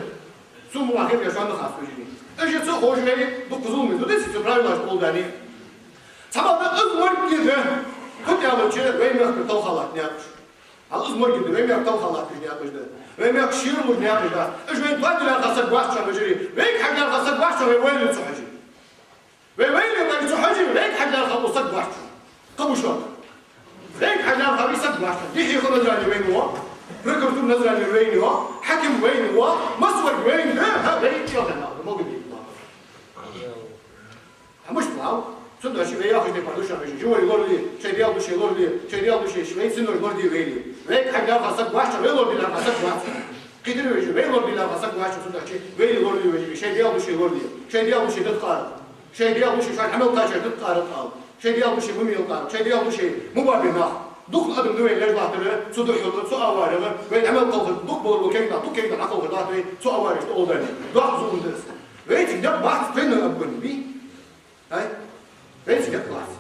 Цу мо хеташ шоана хаста, вежарий. Уж ца ховш вай дукха зулам ду деций цу правилаш кӀолдани. Цхьабакъда из морг да, фуд аьлча, вай мехка талха латта наькъаш. Хьажал, из морг да, вай мехка талха латташ наькъаш да. Вай мехка шера луш наькъаш да. Уж вайна тоаде лаьрхӀа саг вац шоана, вежарий. Вайга хьажа лаьрхӀа саг вац шоана, вай вайле цу хьажий. Вай вайле вай цу хьажий, вайга хьажа лаьрхӀа саг вац шоана. Кхаъ ба шоана. Вайга хьажа лаьрхӀа саг вац шоана. ДехьехӀа Назрани вайна ва, прокуратура Назрани вайна ва, хьаким вайна ва, массаварг вайна да, хӀа, вай чӀоагӀа нах да, могадийта нах. Амма мишта лав? Цудухьа вай яхаш тайпара да шоана, вежарий, живой лорале, шоай Даьла духьа лорале, шоай Даьла духьа, вай синош лораде вайле. Вайга хьажа лаьрхӀа саг вац шоана, вай лораде лаьрхӀа саг вац шоана. Кхетарий, вежарий, вай лораде лаьрхӀа саг вац шоана, цудухьа вай лорале, вежарий, шоай Даьла духьа лораде, шоай Даьла духьа дӀатӀакхара. Шоай Даьла духьа шоай Ӏамал кхаьчар дӀатӀакхара тӀаккха. Шоай Даьла духьа ма мелкъара, шоай Даьла духьа ма бабе нах. Дукха адам да вайна леш латтар, цу духьала, цу аварегӀа, вай Ӏамал кхалхар, дукха бола кегий нах, дукха кегий нах дӀакхалхар латт вай, цу аварегӀа тӀа олдани. Доккха зулам да из. Вайцига никъ бац, вайна аббани бий. Ай? Вайцига никъ бац.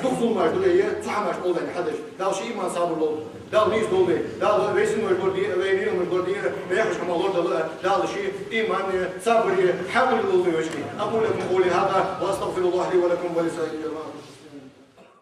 Дукха зуламаш да вай, цу хӀамаш олдани хьадеш. Дала ший иман сабар лолда. Дала нийса долда вай. Дала вай синош лораде, вай ниӀматаш лораде, вай яхача хӀамах лорадолда. Дала ший иман, сабар, хьакъ лолда вай, вежарий. أقول لكم قولي هذا وأستغفر الله لي ولكم ولسائر المسلمين.